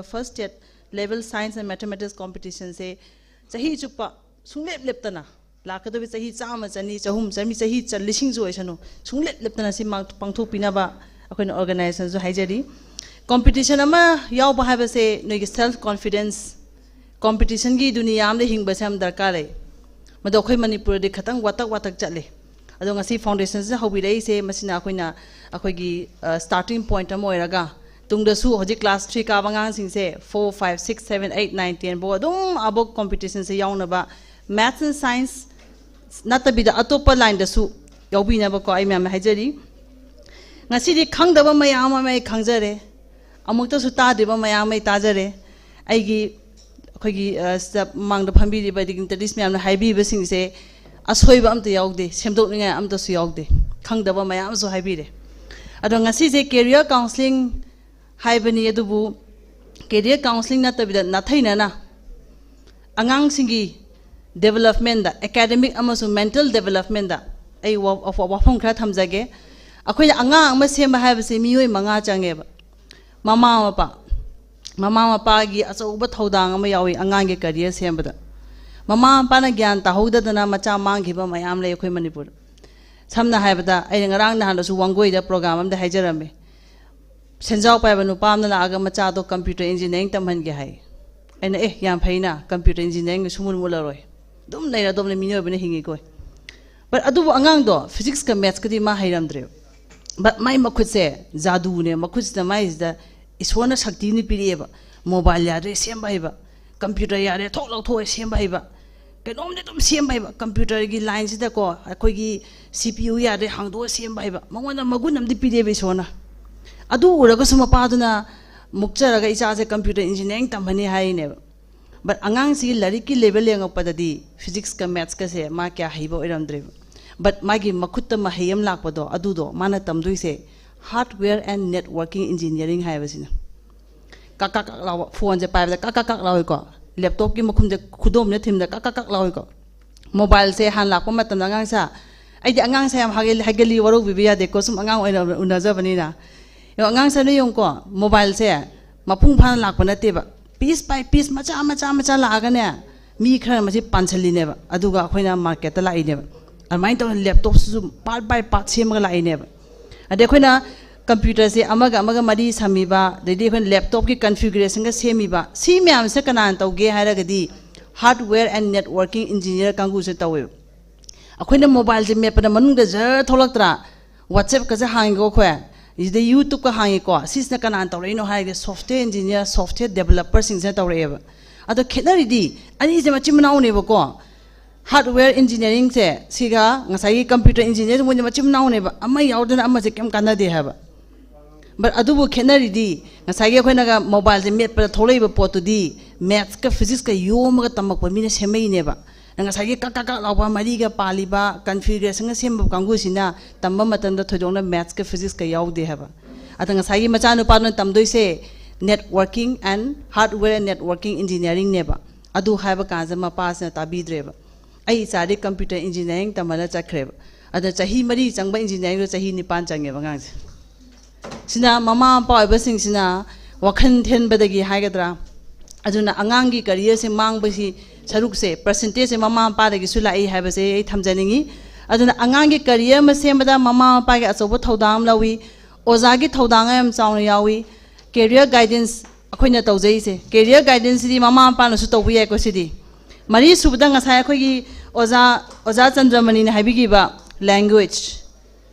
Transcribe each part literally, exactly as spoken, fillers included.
first state level science and mathematics competition ꯁꯦ ꯆꯍꯤ ꯆꯨꯞꯄ ꯁꯨꯡꯂꯦꯞ ꯂꯦꯞꯇꯅ, ꯂꯥꯛꯀꯗꯧꯔꯤꯕ ꯆꯍꯤ ꯆꯥꯝꯃ, ꯆꯅꯤ, ꯆꯍꯨꯝ, ꯆꯥꯝꯃꯔꯤ, ꯆꯍꯤ ꯆ- ꯂꯤꯁꯤꯡꯁꯨ ꯑꯣꯏꯁꯅꯨ, ꯁꯨꯡꯂꯦꯞ ꯂꯦꯞꯇꯅ ꯁꯤ ꯃꯥꯡ- ꯄꯥꯡꯊꯣꯛꯄꯤꯅꯕ ꯑꯩꯈꯣꯏꯅ organization ꯁꯨ ꯍꯥꯏꯖꯔꯤ꯫ Competition ꯑꯃ ꯌꯥꯎꯕ ꯍꯥꯏꯕꯁꯦ ꯅꯣꯏꯒꯤ self confidence, competition ꯒꯤ ꯗꯨꯅꯤꯌꯥ ꯑꯃꯗ ꯍꯤꯡꯕꯁꯦ ꯌꯥꯝ ꯗꯔꯀꯥꯔ ꯂꯩ꯫ ꯃꯗꯣ ꯑꯩꯈꯣꯏ ꯃꯅꯤꯄꯨꯔꯗꯤ ꯈꯇꯪ ꯋꯥꯇꯛ ꯋꯥꯇꯛ ꯆꯠꯂꯦ꯫ ꯑꯗꯣ ꯉꯁꯤ foundation ꯁꯤ ꯍꯧꯕꯤꯔꯛꯏꯁꯦ, ꯃꯁꯤꯅ ꯑꯩꯈꯣꯏꯅ, ꯑꯩꯈꯣꯏꯒꯤ starting point ꯑꯃ ꯑꯣꯏꯔꯒ, ꯇꯨꯡꯗꯁꯨ ꯍꯧꯖꯤꯛ class three ꯀꯥꯕ ꯑꯉꯥꯡꯁꯤꯡꯁꯦ, four, five, six, seven, eight, nine, ten ꯐꯥꯎ ꯑꯗꯨꯝ ꯑꯕꯣꯛ competition say ꯌꯥꯎꯅꯕ, maths and science ꯅꯠꯇꯕꯤꯗ ꯑꯇꯣꯞꯄ line ꯗꯁꯨ ꯌꯥꯎꯕꯤꯅꯕꯀꯣ ꯑꯩ ꯃꯌꯥꯝꯅ ꯍꯥꯏꯖꯔꯤ꯫ ꯉꯁꯤꯗꯤ ꯈꯪꯗꯕ ꯃꯌꯥꯝ ꯑꯃ ꯑꯩ ꯈꯪꯖꯔꯦ, ꯑꯃꯨꯛꯇꯁꯨ ꯇꯥꯗ꯭ꯔꯤꯕ ꯃꯌꯥꯝ ꯑꯃ ꯑꯩ ꯇꯥꯖꯔꯦ꯫ ꯑꯩꯒꯤ, ꯑꯩꯈꯣꯏꯒꯤ, ꯑ, ꯁꯤꯗ ꯃꯃꯥꯡꯗ ꯐꯝꯕꯤꯔꯤꯕ dignitaries ꯃꯌꯥꯝꯅ ꯍꯥꯏꯕꯤꯕꯁꯤꯡꯁꯦ ꯑꯁꯣꯏꯕ ꯑꯝꯇ ꯌꯥꯎꯗꯦ, ꯁꯦꯝꯗꯣꯛꯅꯤꯡꯉꯥꯏ ꯑꯝꯇꯁꯨ ꯌꯥꯎꯗꯦ, ꯈꯪꯗꯕ ꯃꯌꯥꯝ ꯑꯃꯁꯨ ꯍꯥꯏꯕꯤꯔꯦ꯫ ꯑꯗꯣ ꯉꯁꯤꯁꯦ career counselling ꯍꯥꯏꯕꯅꯤ, ꯑꯗꯨꯕꯨ career counselling ꯅꯠꯇꯕꯤꯗ ꯅꯥꯊꯩꯅꯅ ꯑꯉꯥꯡꯁꯤꯡꯒꯤ development ꯗ, academic ꯑꯃꯁꯨꯡ mental development ꯗ ꯑꯩ ꯋꯥ- ꯋꯥ- ꯋꯥꯐꯝ ꯈꯔ ꯊꯝꯖꯒꯦ꯫ ꯑꯩꯈꯣꯏꯅ ꯑꯉꯥꯡ ꯑꯃ ꯁꯦꯝꯕ ꯍꯥꯏꯕꯁꯦ ꯃꯤꯑꯣꯏ ꯃꯉꯥ ꯆꯪꯉꯦꯕ꯫ ꯃꯃꯥ ꯃꯄꯥ, ꯃꯃꯥ ꯃꯄꯥꯒꯤ ꯑꯆꯧꯕ ꯊꯧꯗꯥꯡ ꯑꯃ ꯌꯥꯎꯏ ꯑꯉꯥꯡꯒꯤ career ꯁꯦꯝꯕꯗ꯫ ꯃꯃꯥ ꯃꯄꯥꯅ ꯒ꯭ꯌꯥꯟ ꯇꯥꯍꯧꯗꯗꯅ ꯃꯆꯥ ꯃꯥꯡꯈꯤꯕ ꯃꯌꯥꯝ ꯂꯩ ꯑꯩꯈꯣꯏ ꯃꯅꯤꯄꯨꯔꯗ꯫ ꯁꯝꯅ ꯍꯥꯏꯔꯕꯗ, ꯑꯩꯅ ꯉꯔꯥꯡ ꯅꯍꯥꯟꯗꯁꯨ ꯋꯥꯡꯒꯣꯏꯗ program ꯑꯃꯗ ꯍꯥꯏꯖꯔꯝꯃꯤ꯫ ꯁꯦꯟꯖꯥꯎ ꯄꯥꯏꯕ ꯅꯨꯄꯥ ꯑꯃꯅ ꯂꯥꯛꯑꯒ ꯃꯆꯥꯗꯣ computer engineering ꯇꯝꯍꯟꯒꯦ ꯍꯥꯏ꯫ ꯑꯩꯅ, "ꯑꯦ, ꯌꯥꯝ ꯐꯩꯅ, computer engineering ꯁꯨꯡꯃꯨꯠ ꯃꯨꯠꯂꯔꯣꯏ, ꯑꯗꯨꯝ ꯂꯩꯔꯗꯧꯕꯅꯦ, ꯃꯤꯑꯣꯏꯕꯅ ꯍꯤꯡꯉꯤꯈꯣꯏ"꯫ But ꯑꯗꯨꯕꯨ ꯑꯉꯥꯡꯗꯣ physics ꯀ maths ꯀꯗꯤ ꯃꯥ ꯍꯩꯔꯝꯗ꯭ꯔꯦꯕ꯫ But ꯃꯥꯏ ꯃꯈꯨꯠꯁꯦ ꯖꯥꯗꯨꯅꯦ, ꯃꯈꯨꯠꯁꯤꯗ ꯃꯥꯏꯁꯤꯗ ꯏꯁꯣꯔꯅ ꯁꯛꯇꯤ ꯑꯃ ꯄꯤꯔꯛꯑꯦꯕ꯫ Mobile ꯌꯥꯗ꯭ꯔꯦ ꯁꯦꯝꯕ ꯍꯩꯕ, computer ꯌꯥꯗ꯭ꯔꯦ ꯊꯣꯛ ꯂꯧꯊꯣꯛꯑꯦ ꯁꯦꯝꯕ ꯍꯩꯕ, ꯀꯩꯅꯣꯝꯗꯤ ꯑꯗꯨꯝ ꯁꯦꯝꯕ ꯍꯩꯕ꯫ Computer ꯒꯤ line ꯁꯤꯗꯀꯣ, ꯑꯩꯈꯣꯏꯒꯤ C P U ꯌꯥꯗ꯭ꯔꯦ ꯍꯥꯡꯗꯣꯛꯑ ꯁꯦꯝꯕ ꯍꯩꯕ, ꯃꯉꯣꯟꯗ ꯃꯒꯨꯟ ꯑꯃꯗꯤ ꯄꯤꯔꯛꯑꯦꯕ ꯏꯁꯣꯔꯅ꯫ ꯑꯗꯨ ꯎꯔꯒꯁꯨ ꯃꯄꯥꯗꯨꯅ ꯃꯨꯛꯆꯔꯒ, "ꯏꯆꯥꯁꯦ computer engineering ꯇꯝꯍꯟꯅꯤ" ꯍꯥꯏꯔꯤꯅꯦꯕ꯫ But ꯑꯉꯥꯡꯁꯤꯒꯤ ꯂꯥꯏꯔꯤꯛꯀꯤ level ꯌꯦꯡꯉꯛꯄꯗꯗꯤ physics ꯀ maths ꯀꯁꯦ ꯃꯥ ꯀꯌꯥ ꯍꯩꯕ ꯑꯣꯏꯔꯝꯗ꯭ꯔꯦꯕ꯫ But ꯃꯥꯒꯤ ꯃꯈꯨꯠꯇ ꯃꯍꯩ ꯑꯃ ꯂꯥꯛꯄꯗꯣ, ꯑꯗꯨꯗꯣ ꯃꯥꯅ ꯇꯝꯗꯣꯏꯁꯦ hardware and networking engineering ꯍꯥꯏꯕꯁꯤꯅ꯫ ꯀꯛ ꯀꯛ ꯀꯛ ꯂꯥꯎꯕ, phone ꯁꯦ ꯄꯥꯏꯕꯗ ꯀꯛ ꯀꯛ ꯀꯛ ꯂꯥꯎꯏꯀꯣ, laptop ꯀꯤ ꯃꯈꯨꯝꯁꯦ ꯈꯨꯗꯣꯝꯅ ꯊꯤꯟꯕꯗ ꯀꯛ ꯀꯛ ꯀꯛ ꯂꯥꯎꯏꯀꯣ꯫ Mobile ꯁꯦ ꯍꯥꯟꯅ ꯂꯥꯛꯄ ꯃꯇꯝꯗ ꯑꯉꯥꯡꯁꯦ, ꯑꯩꯗꯤ ꯑꯉꯥꯡꯁꯦ ꯌꯥꯝ ꯍꯥꯏꯒꯜ- ꯍꯥꯏꯒꯜꯂꯤ, ꯋꯥꯔꯧꯕꯤꯕ ꯌꯥꯗꯦꯀꯣ, ꯁꯨꯝ ꯑꯉꯥꯡ ꯑꯣꯏꯅ ꯎꯅꯖꯕꯅꯤꯅ꯫ ꯌꯦꯡꯉꯣ, ꯑꯉꯥꯡꯁꯦ ꯅꯣꯏ ꯌꯦꯡꯉꯨꯀꯣ, mobile ꯁꯦ ꯃꯄꯨꯡ ꯐꯥꯅ ꯂꯥꯛꯄ ꯅꯠꯇꯦꯕ꯫ Piece by piece, ꯃꯆꯥ ꯃꯆꯥ ꯃꯆꯥ ꯂꯥꯛꯑꯒꯅꯦ, ꯃꯤ ꯈꯔꯅ ꯃꯁꯤ ꯄꯥꯟꯁꯤꯜꯂꯤꯅꯦꯕ, ꯑꯗꯨꯒ ꯑꯩꯈꯣꯏꯅ ꯃꯥꯔꯀꯦꯠꯇ ꯂꯥꯛꯏꯅꯦꯕ꯫ ꯑꯗꯨꯃꯥꯏꯅ ꯇꯧꯗꯅ ꯂꯦꯞꯇꯣꯞꯁꯤꯁꯨ part by part ꯁꯦꯝꯃꯒ ꯂꯥꯛꯏꯅꯦꯕ꯫ ꯑꯗꯩ ꯑꯩꯈꯣꯏꯅ ꯀꯝꯄ꯭ꯌꯨꯇꯔꯁꯦ ꯑꯃꯒ ꯑꯃꯒ ꯃꯔꯤ ꯁꯝꯃꯤꯕ, ꯑꯗꯩꯗꯤ ꯑꯩꯈꯣꯏꯅ ꯂꯦꯞꯇꯣꯞꯀꯤ ꯀꯟꯐꯤꯒꯔꯦꯁꯟꯒ ꯁꯦꯝꯃꯤꯕ, ꯁꯤ ꯃꯌꯥꯝꯁꯦ ꯀꯅꯥꯅ ꯇꯧꯒꯦ ꯍꯥꯏꯔꯒꯗꯤ, hardware and networking engineer ꯀꯥꯡꯕꯨꯁꯦ ꯇꯧꯋꯦꯕ꯫ ꯑꯩꯈꯣꯏꯅ ꯃꯣꯕꯥꯏꯜꯁꯦ ꯃꯦꯠꯄꯗ ꯃꯅꯨꯡꯗ ꯖꯔ ꯊꯣꯛꯂꯛꯇ꯭ꯔꯥ? WhatsApp-ꯀꯁꯦ ꯍꯥꯡꯉꯤꯀꯣ ꯑꯩꯈꯣꯏ, ꯁꯤꯗ YouTube-ꯀ ꯍꯥꯡꯉꯤꯀꯣ꯫ ꯁꯤꯁꯤꯅ ꯀꯅꯥꯅ ꯇꯧꯔꯛꯏꯅꯣ ꯍꯥꯏꯔꯒꯗꯤ, software engineer, software developer-ꯁꯤꯡꯁꯤꯅ ꯇꯧꯔꯛꯑꯦꯕ꯫ ꯑꯗꯣ ꯈꯦꯠꯅꯔꯤꯗꯤ, ꯑꯅꯤꯁꯦ ꯃꯆꯤꯟ ꯃꯅꯥꯎꯅꯦꯕꯀꯣ꯫ Hardware engineering-ꯁꯦ ꯁꯤꯒ ꯉꯁꯥꯏꯒꯤ computer engineer, ꯃꯣꯏꯅ ꯃꯆꯤꯟ ꯃꯅꯥꯎꯅꯦꯕ, ꯑꯃ ꯌꯥꯎꯗꯅ ꯑꯃꯁꯦ ꯀꯩꯝ ꯀꯥꯟꯅꯗꯦ ꯍꯥꯏꯕ꯫ But ꯑꯗꯨꯕꯨ ꯈꯦꯠꯅꯔꯤꯗꯤ, ꯉꯁꯥꯏꯒꯤ ꯑꯩꯈꯣꯏꯅꯒ ꯃꯣꯕꯥꯏꯜꯁꯦ ꯃꯦꯠꯄꯗ ꯊꯣꯛꯂꯛꯏꯕ ꯄꯣꯠꯇꯨꯗꯤ maths-ꯀ physics-ꯀ ꯌꯣꯝꯃꯒ ꯇꯝꯃꯛꯄ ꯃꯤꯅ ꯁꯦꯝꯃꯛꯏꯅꯦꯕ꯫ ꯉꯁꯥꯏꯒꯤ ꯀꯛ ꯀꯛ ꯀꯛ ꯂꯥꯎꯕ ꯃꯔꯤꯒ ꯄꯥꯜꯂꯤꯕ, ꯀꯟꯐꯤꯒꯔꯦꯁꯟꯒ ꯁꯦꯝꯕ ꯀꯥꯡꯕꯨꯁꯤꯅ ꯇꯝꯕ ꯃꯇꯝꯗ ꯊꯣꯏꯗꯣꯛꯅ maths-ꯀ physics-ꯀ ꯌꯥꯎꯗꯦ ꯍꯥꯏꯕ꯫ ꯑꯗ ꯉꯁꯥꯏꯒꯤ ꯃꯆꯥꯅꯨꯄꯥꯗꯨꯅ ꯇꯝꯗꯣꯏꯁꯦ networking and hardware and networking engineering-ꯅꯦꯕ꯫ ꯑꯗꯨ ꯍꯥꯏꯕ ꯀꯥꯟꯁꯤꯗ ꯃꯄꯥꯁꯤꯅ ꯇꯥꯕꯤꯗ꯭ꯔꯦꯕ꯫ ꯑꯩ ꯏꯆꯥꯗꯤ computer engineering ꯇꯝꯍꯜꯂ ꯆꯠꯈ꯭ꯔꯦꯕ꯫ ꯑꯗ ꯆꯍꯤ ꯃꯔꯤ ꯆꯪꯕ engineering-ꯗꯣ ꯆꯍꯤ ꯅꯤꯄꯥꯟ ꯆꯪꯉꯦꯕ ꯑꯉꯥꯡꯁꯦ꯫ ꯁꯤꯅ ꯃꯃꯥ ꯃꯄꯥ ꯑꯣꯏꯕꯁꯤꯡꯁꯤꯅ ꯋꯥꯈꯜ ꯊꯦꯟꯕꯗꯒꯤ ꯍꯥꯏꯒꯗ꯭ꯔꯥ, ꯑꯗꯨꯅ ꯑꯉꯥꯡꯒꯤ career-ꯁꯦ ꯃꯥꯡꯕꯁꯤ ꯁꯔꯨꯛꯁꯦ, percentage-ꯁꯦ ꯃꯃꯥ ꯃꯄꯥꯗꯒꯤꯁꯨ ꯂꯥꯛꯏ ꯍꯥꯏꯕꯁꯦ ꯑꯩ ꯊꯝꯖꯅꯤꯡꯉꯤ꯫ ꯑꯗꯨꯅ ꯑꯉꯥꯡꯒꯤ career ꯑꯃ ꯁꯦꯝꯕꯗ ꯃꯃꯥ ꯃꯄꯥꯒꯤ ꯑꯆꯧꯕ ꯊꯧꯗꯥꯡ ꯑꯃ ꯂꯧꯏ, ꯑꯣꯖꯥꯒꯤ ꯊꯧꯗꯥꯡ ꯌꯥꯝ ꯆꯥꯎꯅ ꯌꯥꯎꯏ꯫ Career guidance ꯑꯩꯈꯣꯏꯅ ꯇꯧꯖꯩꯁꯦ, career guidance-ꯁꯤꯗꯤ ꯃꯃꯥ ꯃꯄꯥꯅꯁꯨ ꯇꯧꯕ ꯌꯥꯏꯀꯣ꯫ ꯁꯤꯗꯤ ꯃꯔꯤ ꯁꯨꯕꯗ ꯉꯁꯥꯏ ꯑꯩꯈꯣꯏꯒꯤ ꯑꯣꯖꯥ, ꯑꯣꯖꯥ ꯆꯟꯗ꯭ꯔꯃꯅꯤꯅ ꯍꯥꯏꯕꯤꯈꯤꯕ language,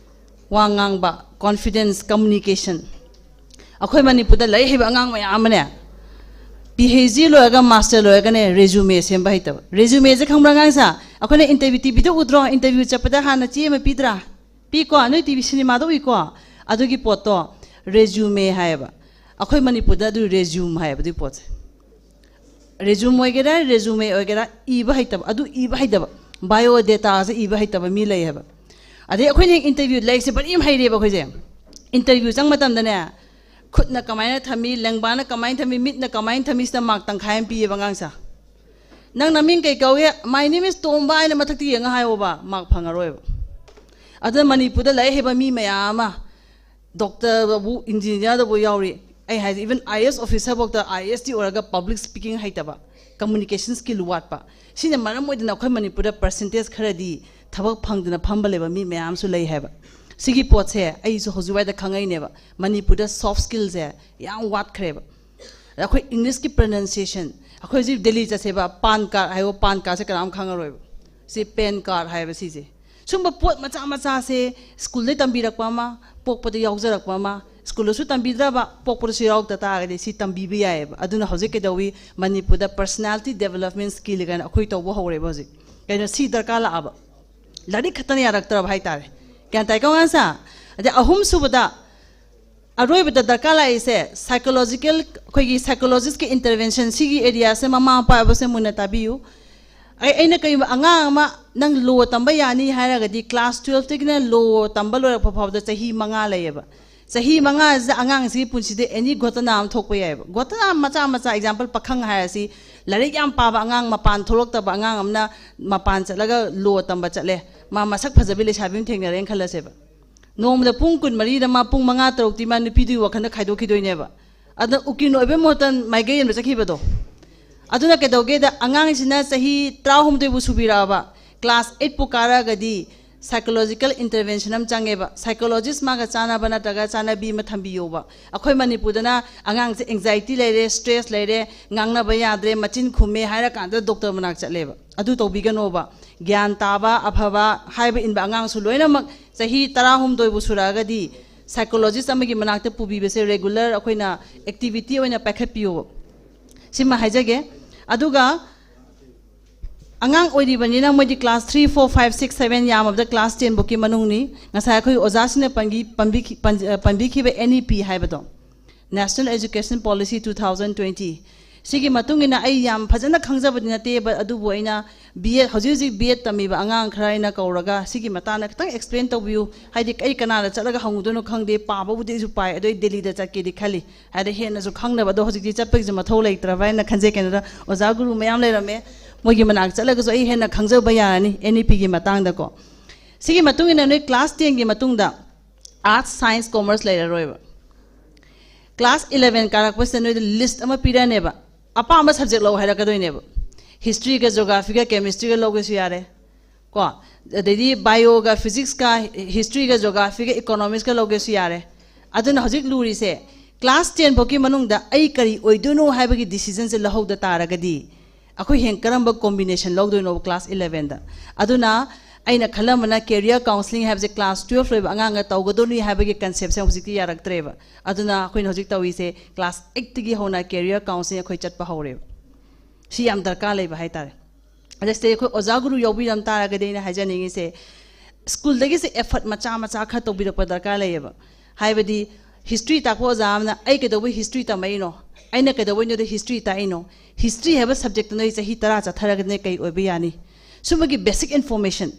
ꯋꯥ ꯉꯥꯡꯕ, confidence, communication꯫ ꯑꯩꯈꯣꯏ ꯃꯅꯤꯄꯨꯔꯗ ꯂꯥꯏꯔꯤꯛ ꯍꯩꯕ ꯑꯉꯥꯡ ꯃꯌꯥꯝ ꯑꯃꯅꯦ, PhD ꯂꯣꯏꯔꯒ master ꯂꯣꯏꯔꯒꯅꯦ resume ꯁꯦꯝꯕ ꯍꯩꯇꯕ꯫ Resume-ꯁꯦ ꯈꯪꯕ꯭ꯔꯥ ꯑꯉꯥꯡꯁꯦ? ꯑꯩꯈꯣꯏꯅ interview, TV-ꯗ ꯎꯗ꯭ꯔꯣ? Interview ꯆꯠꯄꯗ ꯍꯥꯟꯅ ꯆꯦ ꯑꯃ ꯄꯤꯗ꯭ꯔꯥ? ꯄꯤꯀꯣ, ꯅꯣꯏ TV cinema-ꯗ ꯎꯏꯀꯣ꯫ ꯑꯗꯨꯒꯤ ꯄꯣꯠꯇꯣ resume ꯍꯥꯏꯌꯦꯕ꯫ ꯑꯩꯈꯣꯏ ꯃꯅꯤꯄꯨꯔꯗ ꯑꯗꯨ resume ꯍꯥꯏꯌꯦꯕ ꯑꯗꯨꯒꯤ ꯄꯣꯠꯁꯦ꯫ Resume ꯑꯣꯏꯒꯦꯔꯥ, resume ꯑꯣꯏꯒꯦꯔꯥ, ꯏꯕ ꯍꯩꯇꯕ, ꯑꯗꯨ ꯏꯕ ꯍꯩꯇꯕ, biodata-ꯁꯦ ꯏꯕ ꯍꯩꯇꯕ ꯃꯤ ꯂꯩ ꯍꯥꯏꯕ꯫ ꯑꯗꯩ ꯑꯩꯈꯣꯏꯅ interview, ꯂꯥꯏꯔꯤꯛꯁꯦ ꯕꯔꯤ ꯑꯃ ꯍꯩꯔꯦꯕ ꯑꯩꯈꯣꯏꯁꯦ꯫ Interview ꯆꯪꯕ ꯃꯇꯝꯗꯅꯦ, ꯈꯨꯠꯅ ꯀꯃꯥꯏꯅ ꯊꯝꯃꯤ, ꯂꯦꯡꯕꯥꯅ ꯀꯃꯥꯏꯅ ꯊꯝꯃꯤ, ꯃꯤꯠꯅ ꯀꯃꯥꯏꯅ ꯊꯝꯃꯤ, ꯁꯤꯗ mark ꯇꯪꯈꯥꯏ ꯑꯃ ꯄꯤꯌꯦꯕ ꯑꯉꯥꯡꯁꯦ꯫ "ꯅꯪ ꯅꯃꯤꯡ ꯀꯩ ꯀꯧꯏ?" "My name is ꯇꯣꯝꯕ" ꯍꯥꯏꯅ ꯃꯊꯛꯇ ꯌꯦꯡꯉ ꯍꯥꯏꯌꯣꯕ, mark ꯐꯪꯉꯔꯣꯏꯕ꯫ ꯑꯗꯨꯅ ꯃꯅꯤꯄꯨꯔꯗ ꯂꯥꯏꯔꯤꯛ ꯍꯩꯕ ꯃꯤ ꯃꯌꯥꯝ ꯑꯃ, doctor-ꯕꯨ, engineer-ꯗꯕꯨ ꯌꯥꯎꯔꯤ, ꯑꯩ ꯍꯥꯏꯁꯦ, even I A S officer ꯐꯥꯎꯗ I A S ꯇꯤ ꯑꯣꯏꯔꯒ public speaking ꯍꯩꯇꯕ, communication skill ꯋꯥꯠꯄ, ꯁꯤꯅ ꯃꯔꯝ ꯑꯣꯏꯗꯅ ꯑꯩꯈꯣꯏ ꯃꯅꯤꯄꯨꯔꯗ percentage ꯈꯔꯗꯤ ꯊꯕꯛ ꯐꯪꯗꯅ ꯐꯝꯕ ꯂꯩꯕ ꯃꯤ ꯃꯌꯥꯝꯁꯨ ꯂꯩ ꯍꯥꯏꯕ꯫ ꯁꯤꯒꯤ ꯄꯣꯠꯁꯦ ꯑꯩꯁꯨ ꯍꯧꯖꯤꯛ ꯋꯥꯏꯗ ꯈꯪꯉꯛꯏꯅꯦꯕ, ꯃꯅꯤꯄꯨꯔꯗ soft skillꯁꯦ ꯌꯥꯝ ꯋꯥꯠꯈ꯭ꯔꯦꯕ꯫ ꯑꯗ ꯑꯩꯈꯣꯏ Englishꯀꯤ pronunciation, ꯑꯩꯈꯣꯏ ꯍꯧꯖꯤꯛ ꯗꯦꯜꯂꯤ ꯆꯠꯁꯦꯕ, PAN card ꯍꯥꯏꯌꯣ, PAN cardꯁꯦ ꯀꯅꯥꯝ ꯈꯪꯉꯔꯣꯏꯕ꯫ ꯁꯤ PAN card ꯍꯥꯏꯕ ꯁꯤꯁꯦ, ꯁꯨꯝꯕ ꯄꯣꯠ ꯃꯆꯥ ꯃꯆꯥꯁꯦ ꯁ꯭ꯀꯨꯜꯗꯩ ꯇꯝꯕꯤꯔꯛꯄ ꯑꯃ, ꯄꯣꯛꯄꯗ ꯌꯥꯎꯖꯔꯛꯄ ꯑꯃ, ꯁ꯭ꯀꯨꯜꯗꯁꯨ ꯇꯝꯕꯤꯗ꯭ꯔꯕ, ꯄꯣꯛꯄꯗꯁꯨ ꯌꯥꯎꯔꯛꯇ ꯇꯥꯔꯒꯗꯤ ꯁꯤ ꯇꯝꯕꯤꯕ ꯌꯥꯏꯑꯕ꯫ ꯑꯗꯨꯅ ꯍꯧꯖꯤꯛ ꯀꯩꯗꯧꯋꯤ, ꯃꯅꯤꯄꯨꯔꯗ personality development skill ꯀꯥꯏꯅ ꯑꯩꯈꯣꯏ ꯇꯧꯕ ꯍꯧꯔꯦꯕ ꯍꯧꯖꯤꯛ꯫ ꯀꯩꯅꯣ, ꯁꯤ ꯗꯔꯀꯥꯔ ꯂꯥꯛꯑꯕ꯫ ꯂꯥꯏꯔꯤꯛ ꯈꯛꯇꯅ ꯌꯥꯔꯛꯇ꯭ꯔꯕ ꯍꯥꯏꯇꯥꯔꯦ꯫ ꯒ꯭ꯌꯥꯟ ꯇꯥꯏꯀꯣ ꯑꯉꯥꯡꯁꯥ? ꯑꯗꯩ ꯑꯍꯨꯝ ꯁꯨꯕꯗ, ꯑꯔꯣꯏꯕꯗ ꯗꯔꯀꯥꯔ ꯂꯥꯛꯏꯁꯦ psychological, ꯑꯩꯈꯣꯏꯒꯤ psychologistꯀꯤ intervention, ꯁꯤꯒꯤ areaꯁꯦ ꯃꯃꯥ ꯃꯄꯥ ꯑꯣꯏꯕꯁꯦ ꯃꯨꯟꯅ ꯇꯥꯕꯤꯌꯨ꯫ ꯑꯩ, ꯑꯩꯅ ꯀꯔꯤꯒꯨꯝꯕ ꯑꯉꯥꯡ ꯑꯃ ꯅꯪ law ꯇꯝꯕ ꯌꯥꯅꯤ ꯍꯥꯏꯔꯒꯗꯤ class twelveꯇꯒꯤꯅ law ꯇꯝꯕ ꯂꯣꯏꯔꯛꯄ ꯐꯥꯎꯕꯗ ꯆꯍꯤ ꯃꯉꯥ ꯂꯩꯌꯦꯕ꯫ ꯆꯍꯤ ꯃꯉꯥꯁꯤꯗ ꯑꯉꯥꯡꯁꯤꯒꯤ ꯄꯨꯟꯁꯤꯗ any ꯘꯣꯇꯅꯥ ꯑꯃ ꯊꯣꯛꯄ ꯌꯥꯏꯑꯕ꯫ ꯘꯣꯇꯅꯥ ꯃꯆꯥ ꯃꯆꯥ, example, ꯄꯥꯈꯪ ꯍꯥꯏꯔꯁꯤ, ꯂꯥꯏꯔꯤꯛ ꯌꯥꯝ ꯄꯥꯕ ꯑꯉꯥꯡ, ꯃꯄꯥꯟ ꯊꯣꯛꯂꯛꯇꯕ ꯑꯉꯥꯡ ꯑꯃꯅ ꯃꯄꯥꯟ ꯆꯠꯂꯒ law ꯇꯝꯕ ꯆꯠꯂꯦ, ꯃꯥ ꯃꯁꯛ ꯐꯖꯕꯤ ꯂꯩꯁꯥꯕꯤ ꯑꯃ ꯊꯦꯡꯅꯔꯦꯅ ꯈꯜꯂꯁꯦꯕ꯫ ꯅꯣꯡꯃꯗ ꯄꯨꯡ ꯀꯨꯟꯃꯔꯤꯗ ꯃꯥ ꯄꯨꯡ ꯃꯉꯥ ꯇꯔꯨꯛꯇꯤ ꯃꯥ ꯅꯨꯄꯤꯗꯨꯒꯤ ꯋꯥꯈꯜꯗ ꯈꯥꯏꯗꯣꯛꯈꯤꯗꯣꯏꯅꯦꯕ꯫ ꯑꯗ ꯎꯀꯤꯜ ꯑꯣꯏꯕꯩ ꯃꯍꯨꯠꯇ ꯃꯥꯏꯀꯩ ꯑꯃꯗ ꯆꯠꯈꯤꯕꯗꯣ꯫ ꯑꯗꯨꯅ ꯀꯩꯗꯧꯒꯦꯗ, ꯑꯉꯥꯡꯁꯤꯅ ꯆꯍꯤ ꯇꯔꯥꯍꯨꯝꯗꯣꯏꯕꯨ ꯁꯨꯕꯤꯔꯛꯑꯕ, class eightꯄꯨ ꯀꯥꯔꯛꯑꯒꯗꯤ psychological intervention ꯑꯃ ꯆꯪꯉꯦꯕ꯫ Psychologist ꯃꯥꯒ ꯆꯥꯟꯅꯕ ꯅꯠꯇ꯭ꯔꯒ ꯆꯥꯟꯅꯕꯤ ꯑꯃ ꯊꯝꯕꯤꯌꯣꯕ꯫ ꯑꯩꯈꯣꯏ ꯃꯅꯤꯄꯨꯔꯗꯅ ꯑꯉꯥꯡꯁꯦ anxiety ꯂꯩꯔꯦ, stress ꯂꯩꯔꯦ, ꯉꯥꯡꯅꯕ ꯌꯥꯗ꯭ꯔꯦ, ꯃꯆꯤꯟ ꯈꯨꯝꯃꯦ ꯍꯥꯏꯔꯀꯥꯟꯗ doctor ꯃꯅꯥꯛ ꯆꯠꯂꯦꯕ꯫ ꯑꯗꯨ ꯇꯧꯕꯤꯒꯅꯣꯕ꯫ ꯒ꯭ꯌꯥꯟ ꯇꯥꯕ, ꯑꯐꯕ, ꯍꯥꯏꯕ ꯏꯟꯕ ꯑꯉꯥꯡꯁꯨ ꯂꯣꯏꯅꯃꯛ ꯆꯍꯤ ꯇꯔꯥꯍꯨꯝꯗꯣꯏꯕꯨ ꯁꯨꯔꯛꯑꯒꯗꯤ psychologist ꯑꯃꯒꯤ ꯃꯅꯥꯛꯇ ꯄꯨꯕꯤꯕꯁꯦ regular ꯑꯩꯈꯣꯏꯅ activity ꯑꯣꯏꯅ ꯄꯥꯏꯈꯠꯄꯤꯌꯣꯕ꯫ ꯁꯤꯃ ꯍꯥꯏꯖꯒꯦ꯫ ꯑꯗꯨꯒ ꯑꯉꯥꯡ ꯑꯣꯏꯔꯤꯕꯅꯤꯅ ꯃꯣꯏꯗꯤ class three, four, five, six, seven, ꯌꯥꯝꯃꯕꯗ class ten ꯐꯥꯎꯀꯤ ꯃꯅꯨꯡꯅꯤ꯫ ꯉꯁꯥꯏ ꯑꯩꯈꯣꯏ ꯑꯣꯖꯥꯁꯤꯡꯅ ꯄꯟꯈꯤ-, ꯄꯟꯕꯤꯈꯤ-, ꯄꯟ-, ꯑ, ꯄꯟꯕꯤꯈꯤꯕ N E P ꯍꯥꯏꯕꯗꯣ, National Education Policy two thousand twenty, ꯁꯤꯒꯤ ꯃꯇꯨꯡ ꯏꯟꯅ ꯑꯩ ꯌꯥꯝ ꯐꯖꯅ ꯈꯪꯖꯕꯗꯤ ꯅꯠꯇꯦ, but ꯑꯗꯨꯕꯨ ꯑꯩꯅ B Ed, ꯍꯧꯖꯤꯛ ꯍꯧꯖꯤꯛ B Ed ꯇꯝꯃꯤꯕ ꯑꯉꯥꯡ ꯈꯔ ꯑꯩꯅ ꯀꯧꯔꯒ ꯁꯤꯒꯤ ꯃꯇꯥꯡꯗ ꯈꯤꯇꯪ explain ꯇꯧꯕꯤꯌꯨ꯫ ꯍꯥꯏꯗꯤ ꯑꯩ ꯀꯅꯥꯗ ꯆꯠꯂꯒ ꯍꯪꯉꯨꯗꯣꯏꯅꯣ ꯈꯪꯗꯦ, ꯄꯥꯕꯕꯨꯗꯤ ꯑꯩꯁꯨ ꯄꯥꯏ, ꯑꯗꯣ ꯑꯩ ꯗꯦꯜꯂꯤꯗ ꯆꯠꯀꯦꯗꯤ ꯈꯜꯂꯤ꯫ ꯍꯥꯏꯗꯤ ꯍꯦꯟꯅꯁꯨ ꯈꯪꯅꯕ, ꯑꯗꯣ ꯍꯧꯖꯤꯛꯇꯤ ꯆꯠꯄꯒꯤꯁꯨ ꯃꯊꯧ ꯂꯩꯇ꯭ꯔꯕ ꯍꯥꯏꯅ ꯈꯟꯖꯩ꯫ ꯀꯩꯅꯣꯗ ꯑꯣꯖꯥ ꯒꯨꯔꯨ ꯃꯌꯥꯝ ꯂꯩꯔꯝꯃꯦ, ꯃꯣꯏꯒꯤ ꯃꯅꯥꯛ ꯆꯠꯂꯒꯁꯨ ꯑꯩ ꯍꯦꯟꯅ ꯈꯪꯖꯕ ꯌꯥꯔꯅꯤ N E Pꯒꯤ ꯃꯇꯥꯡꯗꯀꯣ꯫ ꯁꯤꯒꯤ ꯃꯇꯨꯡ ꯏꯟꯅ ꯅꯣꯏ class tenꯒꯤ ꯃꯇꯨꯡꯗ Arts, Science, Commerce ꯂꯩꯔꯔꯣꯏꯕ꯫ ꯀ꯭ꯂꯥꯁ ꯏꯂꯦꯚꯦꯟ ꯀꯥꯔꯛꯄꯁꯤꯗ ꯅꯣꯏꯗ ꯂꯤꯁ ꯑꯃ ꯄꯤꯔꯛꯑꯅꯦꯕ, ꯑꯄꯥꯝꯕ ꯁꯕꯖꯦꯛ ꯂꯧ ꯍꯥꯏꯔꯛꯀꯗꯣꯏꯅꯦꯕ꯫ ꯍꯤꯁꯇ꯭ꯔꯤꯒ ꯖꯣꯒ꯭ꯔꯥꯐꯤꯒ ꯀꯦꯃꯤꯁꯇ꯭ꯔꯤꯒ ꯂꯧꯒꯦꯁꯨ ꯌꯥꯔꯦ, ꯀꯣ, ꯑꯗꯩꯗꯤ ꯕꯥꯏꯑꯣꯒ ꯐꯤꯖꯤꯛꯁꯀ ꯍꯤꯁꯇ꯭ꯔꯤꯒ ꯖꯣꯒ꯭ꯔꯥꯐꯤꯒ ꯏꯀꯣꯅꯣꯃꯤꯛꯁꯀ ꯂꯧꯒꯦꯁꯨ ꯌꯥꯔꯦ꯫ ꯑꯗꯨꯅ ꯍꯧꯖꯤꯛ ꯂꯨꯔꯤꯁꯦ, ꯀ꯭ꯂꯥꯁ ꯇꯦꯟ ꯐꯥꯎꯒꯤ ꯃꯅꯨꯡꯗ ꯑꯩ ꯀꯔꯤ ꯑꯣꯏꯗꯣꯏꯅꯣ ꯍꯥꯏꯕꯒꯤ ꯗꯤꯁꯤꯖꯟꯁꯦ ꯂꯧꯍꯧꯗ ꯇꯥꯔꯒꯗꯤ, ꯑꯩꯈꯣꯏ ꯍꯌꯦꯡ ꯀꯔꯝꯕ ꯀꯣꯝꯕꯤꯅꯦꯁꯟ ꯂꯧꯗꯣꯏꯅꯣꯕ ꯀ꯭ꯂꯥꯁ ꯏꯂꯦꯚꯦꯟꯗ? ꯑꯗꯨꯅ ꯑꯩꯅ ꯈꯜꯂꯝꯕꯅ ꯀꯦꯔꯤꯌꯔ ꯀꯥꯎꯟꯁꯤꯂꯤꯡ ꯍꯥꯏꯕꯁꯦ ꯀ꯭ꯂꯥꯁ ꯇꯨꯌꯦꯜꯐ ꯂꯣꯏꯕ ꯑꯉꯥꯡꯅ ꯇꯧꯒꯗꯣꯏꯅꯤ ꯍꯥꯏꯕꯒꯤ ꯀꯟꯁꯦꯞꯁꯦ ꯍꯧꯖꯤꯛꯇꯤ ꯌꯥꯔꯛꯇ꯭ꯔꯦꯕ꯫ ꯑꯗꯨꯅ ꯑꯩꯈꯣꯏꯅ ꯍꯧꯖꯤꯛ ꯇꯧꯔꯤꯁꯦ ꯀ꯭ꯂꯥꯁ ꯑꯩꯠꯇꯒꯤ ꯍꯧꯅ ꯀꯦꯔꯤꯌꯔ ꯀꯥꯎꯟꯁꯤꯂꯤꯡ ꯑꯩꯈꯣꯏ ꯆꯠꯄ ꯍꯧꯔꯦꯕ꯫ ꯁꯤ ꯌꯥꯝ ꯗꯔꯀꯥꯔ ꯂꯩꯕ ꯍꯥꯏꯇꯥꯔꯦ꯫ ꯑꯗ ꯁꯤꯗꯩ ꯑꯩꯈꯣꯏ ꯑꯣꯖꯥ ꯒꯨꯔꯨ ꯌꯥꯎꯕꯤꯔꯝ ꯇꯥꯔꯒꯗꯤ ꯑꯩꯅ ꯍꯥꯏꯖꯅꯤꯡꯉꯤꯁꯦ, ꯁ꯭ꯀꯨꯜꯗꯒꯤꯁꯦ ꯑꯦꯐꯔꯠ ꯃꯆꯥ ꯃꯆꯥ ꯈꯔ ꯇꯧꯕꯤꯔꯛꯄ ꯗꯔꯀꯥꯔ ꯂꯩꯌꯦꯕ꯫ ꯍꯥꯏꯕꯗꯤ ꯍꯤꯁꯇ꯭ꯔꯤ ꯇꯥꯛꯄ ꯑꯣꯖꯥ ꯑꯃꯅ ꯑꯩ ꯀꯩꯗꯧꯕꯩ ꯍꯤꯁꯇ꯭ꯔꯤ ꯇꯝꯃꯛꯏꯅꯣ, ꯑꯩꯅ ꯀꯩꯗꯧꯕꯩꯅꯣꯗ ꯍꯤꯁꯇ꯭ꯔꯤ ꯇꯥꯛꯏꯅꯣ, ꯍꯤꯁꯇ꯭ꯔꯤ ꯍꯥꯏꯕ ꯁꯕꯖꯦꯛꯇ ꯅꯣꯏ ꯆꯍꯤ ꯇꯔꯥ ꯆꯠꯊꯔꯒꯗꯤ ꯅꯣꯏ ꯀꯩ ꯑꯣꯏꯕ ꯌꯥꯅꯤ? ꯁꯨꯝꯕꯒꯤ ꯕꯦꯁꯤꯛ ꯏꯟꯐꯣꯔꯃꯦꯁꯟ,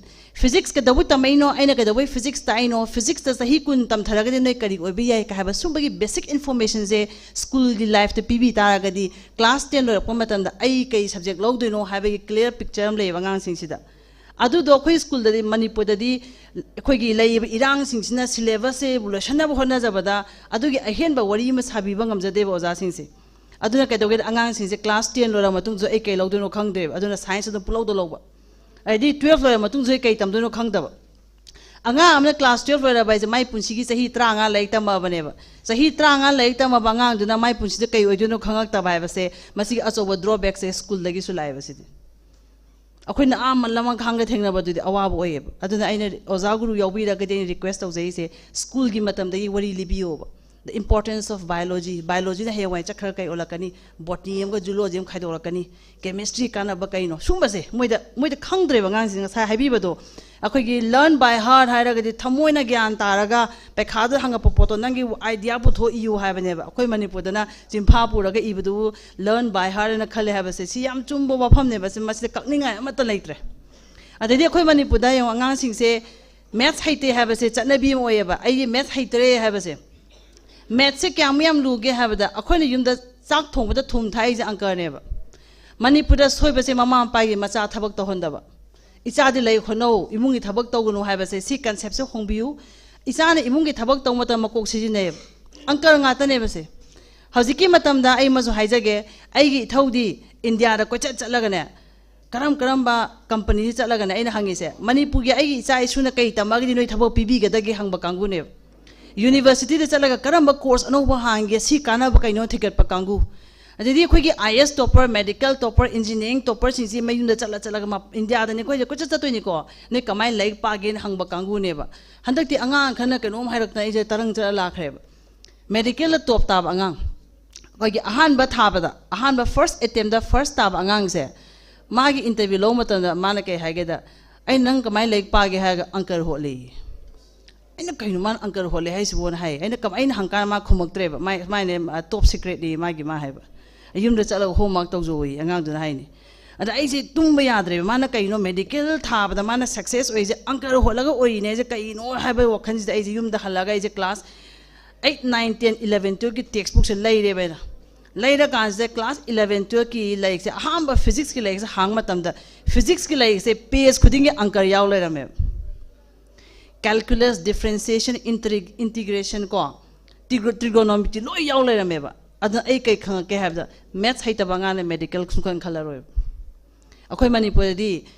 ꯐꯤꯖꯤꯛꯁ ꯀꯩꯗꯧꯕꯩ ꯇꯝꯃꯛꯏꯅꯣ, ꯑꯩꯅ ꯀꯩꯗꯧꯕꯩ ꯐꯤꯖꯤꯛꯁ ꯇꯥꯛꯏꯅꯣ, ꯐꯤꯖꯤꯛꯁꯇ ꯆꯍꯤ ꯀꯨꯟ ꯇꯝꯊꯔꯒꯗꯤ ꯅꯣꯏ ꯀꯔꯤ ꯑꯣꯏꯕ ꯌꯥꯏ ꯀ ꯍꯥꯏꯕ ꯁꯨꯝꯕꯒꯤ ꯕꯦꯁꯤꯛ ꯏꯟꯐꯣꯔꯃꯦꯁꯟꯁꯦ ꯁ꯭ꯀꯨꯜꯒꯤ ꯂꯥꯏꯐꯇ ꯄꯤꯕꯤ ꯇꯥꯔꯒꯗꯤ, ꯀ꯭ꯂꯥꯁ ꯇꯦꯟ ꯂꯣꯏꯔꯛꯄ ꯃꯇꯝꯗ ꯑꯩ ꯀꯩ ꯁꯕꯖꯦꯛ ꯂꯧꯗꯣꯏꯅꯣ ꯍꯥꯏꯕꯒꯤ ꯀ꯭ꯂꯤꯌꯥꯔ ꯄꯤꯛꯆꯔ ꯑꯃ ꯂꯩꯌꯦꯕ ꯑꯉꯥꯡꯁꯤꯡꯁꯤꯗ꯫ ꯑꯗꯨꯗꯣ ꯑꯩꯈꯣꯏ ꯁ꯭ꯀꯨꯜꯗꯗꯤ, ꯃꯅꯤꯄꯨꯔꯗꯗꯤ ꯑꯩꯈꯣꯏꯒꯤ ꯂꯩꯔꯤꯕ ꯏꯔꯥꯡꯁꯤꯡꯁꯤꯅ ꯁꯤꯂꯦꯕꯁꯁꯦ ꯂꯣꯏꯁꯟꯅꯕ ꯍꯣꯠꯅꯖꯕꯗ ꯑꯗꯨꯒꯤ ꯑꯍꯦꯟꯕ ꯋꯥꯔꯤ ꯑꯃ ꯁꯥꯕꯤꯕ ꯉꯝꯖꯗꯦꯕ ꯑꯣꯖꯥꯁꯤꯡꯁꯦ꯫ ꯑꯗꯨꯅ ꯀꯩꯗꯧꯒꯦꯗ, ꯑꯉꯥꯡꯁꯤꯡꯁꯦ ꯀ꯭ꯂꯥꯁ ꯇꯦꯟ ꯂꯣꯏꯔꯕ ꯃꯇꯨꯡꯗꯁꯨ ꯑꯩ ꯀꯩ ꯂꯧꯗꯣꯏꯅꯣ ꯈꯪꯗ꯭ꯔꯦꯕ, ꯑꯗꯨꯅ ꯁꯥꯏꯟꯁ ꯑꯗꯨꯝ ꯄꯨꯂꯧꯗ ꯂꯧꯕ꯫ ꯑꯗꯩꯗꯤ ꯇꯨꯌꯦꯜꯐ ꯂꯣꯏꯔꯕ ꯃꯇꯨꯡꯗꯁꯨ ꯑꯩ ꯀꯩ ꯇꯝꯗꯣꯏꯅꯣ ꯈꯪꯗꯕ꯫ ꯑꯉꯥꯡ ꯑꯃꯅ ꯀ꯭ꯂꯥꯁ ꯇꯨꯌꯦꯜꯐ ꯂꯣꯏꯔꯕ ꯍꯥꯏꯁꯦ ꯃꯥꯏ ꯄꯨꯟꯁꯤꯒꯤ ꯆꯍꯤ ꯇꯔꯥꯃꯉꯥ ꯂꯥꯏꯔꯤꯛ ꯇꯝꯃꯛꯑꯕꯅꯦꯕ꯫ ꯆꯍꯤ ꯇꯔꯥꯃꯉꯥ ꯂꯥꯏꯔꯤꯛ ꯇꯝꯃꯕ ꯑꯉꯥꯡꯗꯨꯅ ꯃꯥꯏ ꯄꯨꯟꯁꯤꯗ ꯀꯩ ꯑꯣꯏꯗꯣꯏꯅꯣ ꯈꯪꯉꯛꯇꯕ ꯍꯥꯏꯕꯁꯦ, ꯃꯁꯤꯒꯤ ꯑꯆꯧꯕ ꯗ꯭ꯔꯣꯕꯦꯛꯁꯦ ꯁ꯭ꯀꯨꯜꯗꯒꯤꯁꯨ ꯂꯥꯛꯑꯦꯕ ꯁꯤꯗꯤ꯫ ꯑꯩꯈꯣꯏꯅ ꯑꯥ ꯂꯃꯈꯥꯡꯗ ꯊꯦꯡꯅꯕꯗꯨꯗꯤ ꯑꯋꯥꯕ ꯑꯣꯏꯌꯦꯕ꯫ ꯑꯗꯨꯅ ꯑꯩꯅ ꯑꯣꯖꯥ ꯒꯨꯔꯨ ꯌꯥꯎꯕꯤꯔꯒꯗꯤ ꯑꯩꯅ ꯔꯤꯀ꯭ꯋꯦꯁ ꯇꯧꯖꯔꯤꯁꯦ, ꯁ꯭ꯀꯨꯜꯒꯤ ꯃꯇꯝꯗꯒꯤ ꯋꯥꯔꯤ ꯂꯤꯕꯤꯌꯣꯕ꯫ The importance of biology, ꯕꯥꯏꯑꯣꯂꯣꯖꯤꯅ ꯍꯌꯦꯡꯋꯥꯏ ꯆꯠꯈ꯭ꯔꯒ ꯀꯩ ꯑꯣꯜꯂꯛꯀꯅꯤ, ꯕꯣꯇꯅꯤ ꯑꯃꯒ ꯖꯨꯂꯣꯖꯤ ꯑꯃ ꯈꯥꯏꯗꯣꯛꯂꯛꯀꯅꯤ, ꯀꯦꯃꯤꯁꯇ꯭ꯔꯤ ꯀꯥꯟꯅꯕ ꯀꯩꯅꯣ, ꯁꯨꯝꯕꯁꯦ ꯃꯣꯏꯗ, ꯃꯣꯏꯗ ꯈꯪꯗ꯭ꯔꯦꯕ ꯑꯉꯥꯡꯁꯤꯡ꯫ ꯉꯁꯥꯏ ꯍꯥꯏꯕꯤꯕꯗꯣ, ꯑꯩꯈꯣꯏꯒꯤ ꯂꯔꯟ ꯕꯥꯏ ꯍꯥꯔꯠ ꯍꯥꯏꯔꯒꯗꯤ ꯊꯃꯣꯏꯅ ꯒ꯭ꯌꯥꯟ ꯇꯥꯔꯒ ꯄꯩꯈꯥꯗ ꯍꯪꯉꯛꯄ ꯄꯣꯠꯇꯣ ꯅꯪꯒꯤ ꯑꯥꯏꯗꯤꯌꯥ ꯄꯨꯊꯣꯛ ꯏꯌꯨ ꯍꯥꯏꯕꯅꯦꯕ꯫ ꯑꯩꯈꯣꯏ ꯃꯅꯤꯄꯨꯔꯗꯅ ꯆꯤꯟꯐꯥ ꯄꯨꯔꯒ ꯏꯕꯗꯨꯕꯨ ꯂꯔꯟ ꯕꯥꯏ ꯍꯥꯔꯠ ꯍꯥꯏꯅ ꯈꯜꯂꯦ ꯍꯥꯏꯕꯁꯦ, ꯁꯤ ꯌꯥꯝ ꯆꯨꯝꯕ ꯋꯥꯐꯝꯅꯦꯕ꯫ ꯁꯤ, ꯃꯁꯤꯗ ꯀꯛꯅꯤꯡꯉꯥꯏ ꯑꯃꯠꯇ ꯂꯩꯇ꯭ꯔꯦ꯫ ꯑꯗꯩꯗꯤ ꯑꯩꯈꯣꯏ ꯃꯅꯤꯄꯨꯔꯗ ꯌꯦꯡꯉꯣ, ꯑꯉꯥꯡꯁꯤꯡꯁꯦ ꯃꯦꯠꯁ ꯍꯩꯇꯦ ꯍꯥꯏꯕꯁꯦ ꯆꯠꯅꯕꯤ ꯑꯃ ꯑꯣꯏꯌꯦꯕ꯫ ꯑꯩꯗꯤ ꯃꯦꯠꯁ ꯍꯩꯇ꯭ꯔꯦ ꯍꯥꯏꯕꯁꯦ꯫ ꯃꯦꯠꯁꯁꯦ ꯀꯌꯥꯃꯨꯛ ꯌꯥꯝ ꯂꯨꯒꯦ ꯍꯥꯏꯕꯗ, ꯑꯩꯈꯣꯏꯅ ꯌꯨꯝꯗ ꯆꯥꯛ ꯊꯣꯡꯕꯗ ꯊꯨꯝ ꯊꯥꯛꯏꯁꯦ ꯑꯪꯀꯔꯅꯦꯕ꯫ ꯃꯅꯤꯄꯨꯔꯗ ꯁꯣꯏꯕꯁꯦ ꯃꯃꯥ ꯃꯄꯥꯒꯤ ꯃꯆꯥ ꯊꯕꯛ ꯇꯧꯍꯟꯗꯕ꯫ ꯏꯆꯥꯗꯤ ꯂꯥꯏꯔꯤꯛ ꯍꯣꯠꯅꯧ, ꯏꯃꯨꯡꯒꯤ ꯊꯕꯛ ꯇꯧꯒꯅꯨ ꯍꯥꯏꯕꯁꯦ, ꯁꯤ ꯀꯟꯁꯦꯞꯁꯦ ꯍꯣꯡꯕꯤꯌꯨ꯫ ꯏꯆꯥꯅ ꯏꯃꯨꯡꯒꯤ ꯊꯕꯛ ꯇꯧꯕ ꯃꯇꯝꯗ ꯃꯀꯣꯛ ꯁꯤꯖꯤꯟꯅꯩꯌꯦꯕ꯫ ꯑꯪꯀꯔ ꯉꯥꯛꯇꯅꯦꯕ ꯁꯦ꯫ ꯍꯧꯖꯤꯛꯀꯤ ꯃꯇꯝꯗ ꯑꯩ ꯑꯃꯁꯨ ꯍꯥꯏꯖꯒꯦ, ꯑꯩꯒꯤ ꯏꯊꯧꯗꯤ ꯏꯟꯗꯤꯌꯥꯗ ꯀꯣꯏꯆꯠ ꯆꯠꯂꯒꯅꯦ, ꯀꯔꯝ ꯀꯔꯝꯕ ꯀꯝꯄꯅꯤꯗ ꯆꯠꯂꯒꯅꯦ ꯑꯩꯅ ꯍꯪꯉꯤꯁꯦ, ꯃꯅꯤꯄꯨꯔꯒꯤ ꯑꯩꯒꯤ ꯏꯆꯥ ꯏꯁꯨꯅ ꯀꯩ ꯇꯝꯃꯒꯗꯤ ꯅꯣꯏ ꯊꯕꯛ ꯄꯤꯕꯤꯒꯗꯒꯦ ꯍꯪꯕ ꯀꯥꯡꯕꯨꯅꯦꯕ꯫ ꯌꯨꯅꯤꯚꯔꯁꯤꯇꯤꯗ ꯆꯠꯂꯒ ꯀꯔꯝꯕ ꯀꯣꯔꯁ ꯑꯅꯧꯕ ꯍꯥꯡꯒꯦ, ꯁꯤ ꯀꯥꯟꯅꯕ ꯀꯩꯅꯣ ꯊꯤꯒꯠꯄ ꯀꯥꯡꯕꯨ꯫ ꯑꯗꯩꯗꯤ ꯑꯩꯈꯣꯏꯒꯤ ꯑꯥꯏ ꯑꯦꯁ ꯇꯣꯞꯄꯔ, ꯃꯦꯗꯤꯀꯦꯜ ꯇꯣꯞꯄꯔ, ꯏꯟꯖꯤꯅꯤꯌꯥꯔꯤꯡ ꯇꯣꯞꯄꯔꯁꯤꯡꯁꯤ ꯃꯌꯨꯝꯗ ꯆꯠꯂ ꯆꯠꯂꯒ ꯃ-, ꯏꯟꯗꯤꯌꯥꯗꯅꯦ ꯑꯩꯈꯣꯏꯁꯦ ꯀꯣꯏꯆꯠ ꯆꯠꯇꯣꯏꯅꯤꯀꯣ, ꯅꯣꯏ ꯀꯃꯥꯏꯅ ꯂꯥꯏꯔꯤꯛ ꯄꯥꯒꯦꯅ ꯍꯪꯕ ꯀꯥꯡꯕꯨꯅꯦꯕ꯫ ꯍꯟꯗꯛꯇꯤ ꯑꯉꯥꯡ ꯈꯔꯅ ꯀꯩꯅꯣꯝ ꯍꯥꯏꯔꯛꯇꯅ ꯑꯩꯁꯦ ꯇꯔꯪ ꯆꯠꯂ ꯂꯥꯛꯈ꯭ꯔꯦꯕ꯫ ꯃꯦꯗꯤꯀꯦꯜꯗ ꯇꯣꯞ ꯇꯥꯕ ꯑꯉꯥꯡ, ꯑꯩꯈꯣꯏꯒꯤ ꯑꯍꯥꯟꯕ ꯊꯥꯕꯗ, ꯑꯍꯥꯟꯕ ꯐꯥꯔꯁ ꯑꯦꯇꯦꯝꯗ ꯐꯥꯔꯁ ꯇꯥꯕ ꯑꯉꯥꯡꯁꯦ, ꯃꯥꯒꯤ ꯏꯟꯇꯔꯚ꯭ꯌꯨ ꯂꯧꯕ ꯃꯇꯝꯗ ꯃꯥꯅ ꯀꯩ ꯍꯥꯏꯒꯦꯗ, "ꯑꯩ ꯅꯪ ꯀꯃꯥꯏꯅ ꯂꯥꯏꯔꯤꯛ ꯄꯥꯒꯦ?" ꯍꯥꯏꯔꯒ, "ꯑꯪꯀꯔ ꯍꯣꯠꯂꯦꯌꯦ"꯫ ꯑꯩꯅ, "ꯀꯩꯅꯣ ꯃꯥꯅ ꯑꯪꯀꯔ ꯍꯣꯠꯂꯦ ꯍꯥꯏꯁꯤꯕꯣꯅ?" ꯍꯥꯏ꯫ ꯑꯩꯅ ꯀꯃꯥꯏꯅ ꯍꯪꯀꯥꯟꯗ ꯃꯥ ꯈꯨꯝꯃꯛꯇ꯭ꯔꯦꯕ꯫ ꯃꯥꯏ, ꯃꯥꯏꯅꯦ, "ꯇꯣꯞ ꯁꯤꯀ꯭ꯔꯦꯠꯅꯤ ꯃꯥꯒꯤ", ꯃꯥ ꯍꯥꯏꯕ꯫ "ꯌꯨꯝꯗ ꯆꯠꯂꯒ ꯍꯣꯝꯋꯥꯔꯛ ꯇꯧꯖꯧꯏ" ꯑꯉꯥꯡꯗꯨꯅ ꯍꯥꯏꯅꯤ꯫ ꯑꯗ ꯑꯩꯁꯦ ꯇꯨꯝꯕ ꯌꯥꯗ꯭ꯔꯦꯕ꯫ ꯃꯥꯅ ꯀꯩꯅꯣ ꯃꯦꯗꯤꯀꯦꯜ ꯊꯥꯕꯗ ꯃꯥꯅ ꯁꯛꯁꯦꯁ ꯑꯣꯏꯁꯦ, ꯑꯪꯀꯔ ꯍꯣꯠꯂꯒ ꯑꯣꯏꯔꯤꯅꯦ ꯍꯥꯏꯁꯦ ꯀꯩꯅꯣ ꯍꯥꯏꯕ ꯋꯥꯈꯜꯁꯤꯗ ꯑꯩꯁꯦ ꯌꯨꯝꯗ ꯍꯜꯂꯒ ꯑꯩꯁꯦ class eight, nine, ten, eleven, ꯇꯨꯌꯦꯜꯐꯀꯤ ꯇꯦꯛꯁ ꯕꯨꯛꯁꯦ ꯂꯩꯔꯦꯕ ꯑꯩꯅ꯫ ꯂꯩꯔꯀꯥꯟꯁꯤꯗ ꯀ꯭ꯂꯥꯁ ꯏꯂꯚꯦꯟ, ꯇꯨꯌꯦꯜꯐꯀꯤ ꯂꯥꯏꯔꯤꯛꯁꯦ, ꯑꯍꯥꯟꯕ ꯐꯤꯖꯤꯛꯁꯀꯤ ꯂꯥꯏꯔꯤꯛꯁꯦ ꯍꯥꯡꯕ ꯃꯇꯝꯗ ꯐꯤꯖꯤꯛꯁꯀꯤ ꯂꯥꯏꯔꯤꯛꯁꯦ ꯄꯦꯖ ꯈꯨꯗꯤꯡꯒꯤ ꯑꯪꯀꯔ ꯌꯥꯎ ꯂꯩꯔꯝꯃꯦꯕ꯫ ꯀꯦꯜꯀꯨꯂꯁ, ꯗꯤꯐ꯭ꯔꯦꯟꯁꯤꯌꯦꯁꯟ, ꯏꯟꯇꯤꯒ꯭ꯔꯦꯁꯟ ꯀꯣ, ꯇ꯭ꯔꯤꯒꯣꯅꯣꯃꯤꯇ꯭ꯔꯤ ꯂꯣꯏ ꯌꯥꯎ ꯂꯩꯔꯝꯃꯦꯕ꯫ ꯑꯗꯨꯅ ꯑꯩ ꯀꯩ ꯈꯪꯉꯛꯀꯦ ꯍꯥꯏꯕꯗ, ꯃꯦꯠꯁ ꯍꯩꯇꯕ ꯑꯉꯥꯡꯅ ꯃꯦꯗꯤꯀꯦꯜ ꯁꯨꯡꯈꯟ ꯈꯜꯂꯔꯣꯏꯕ꯫ ꯑꯩꯈꯣꯏ ꯃꯅꯤꯄꯨꯔꯗꯗꯤ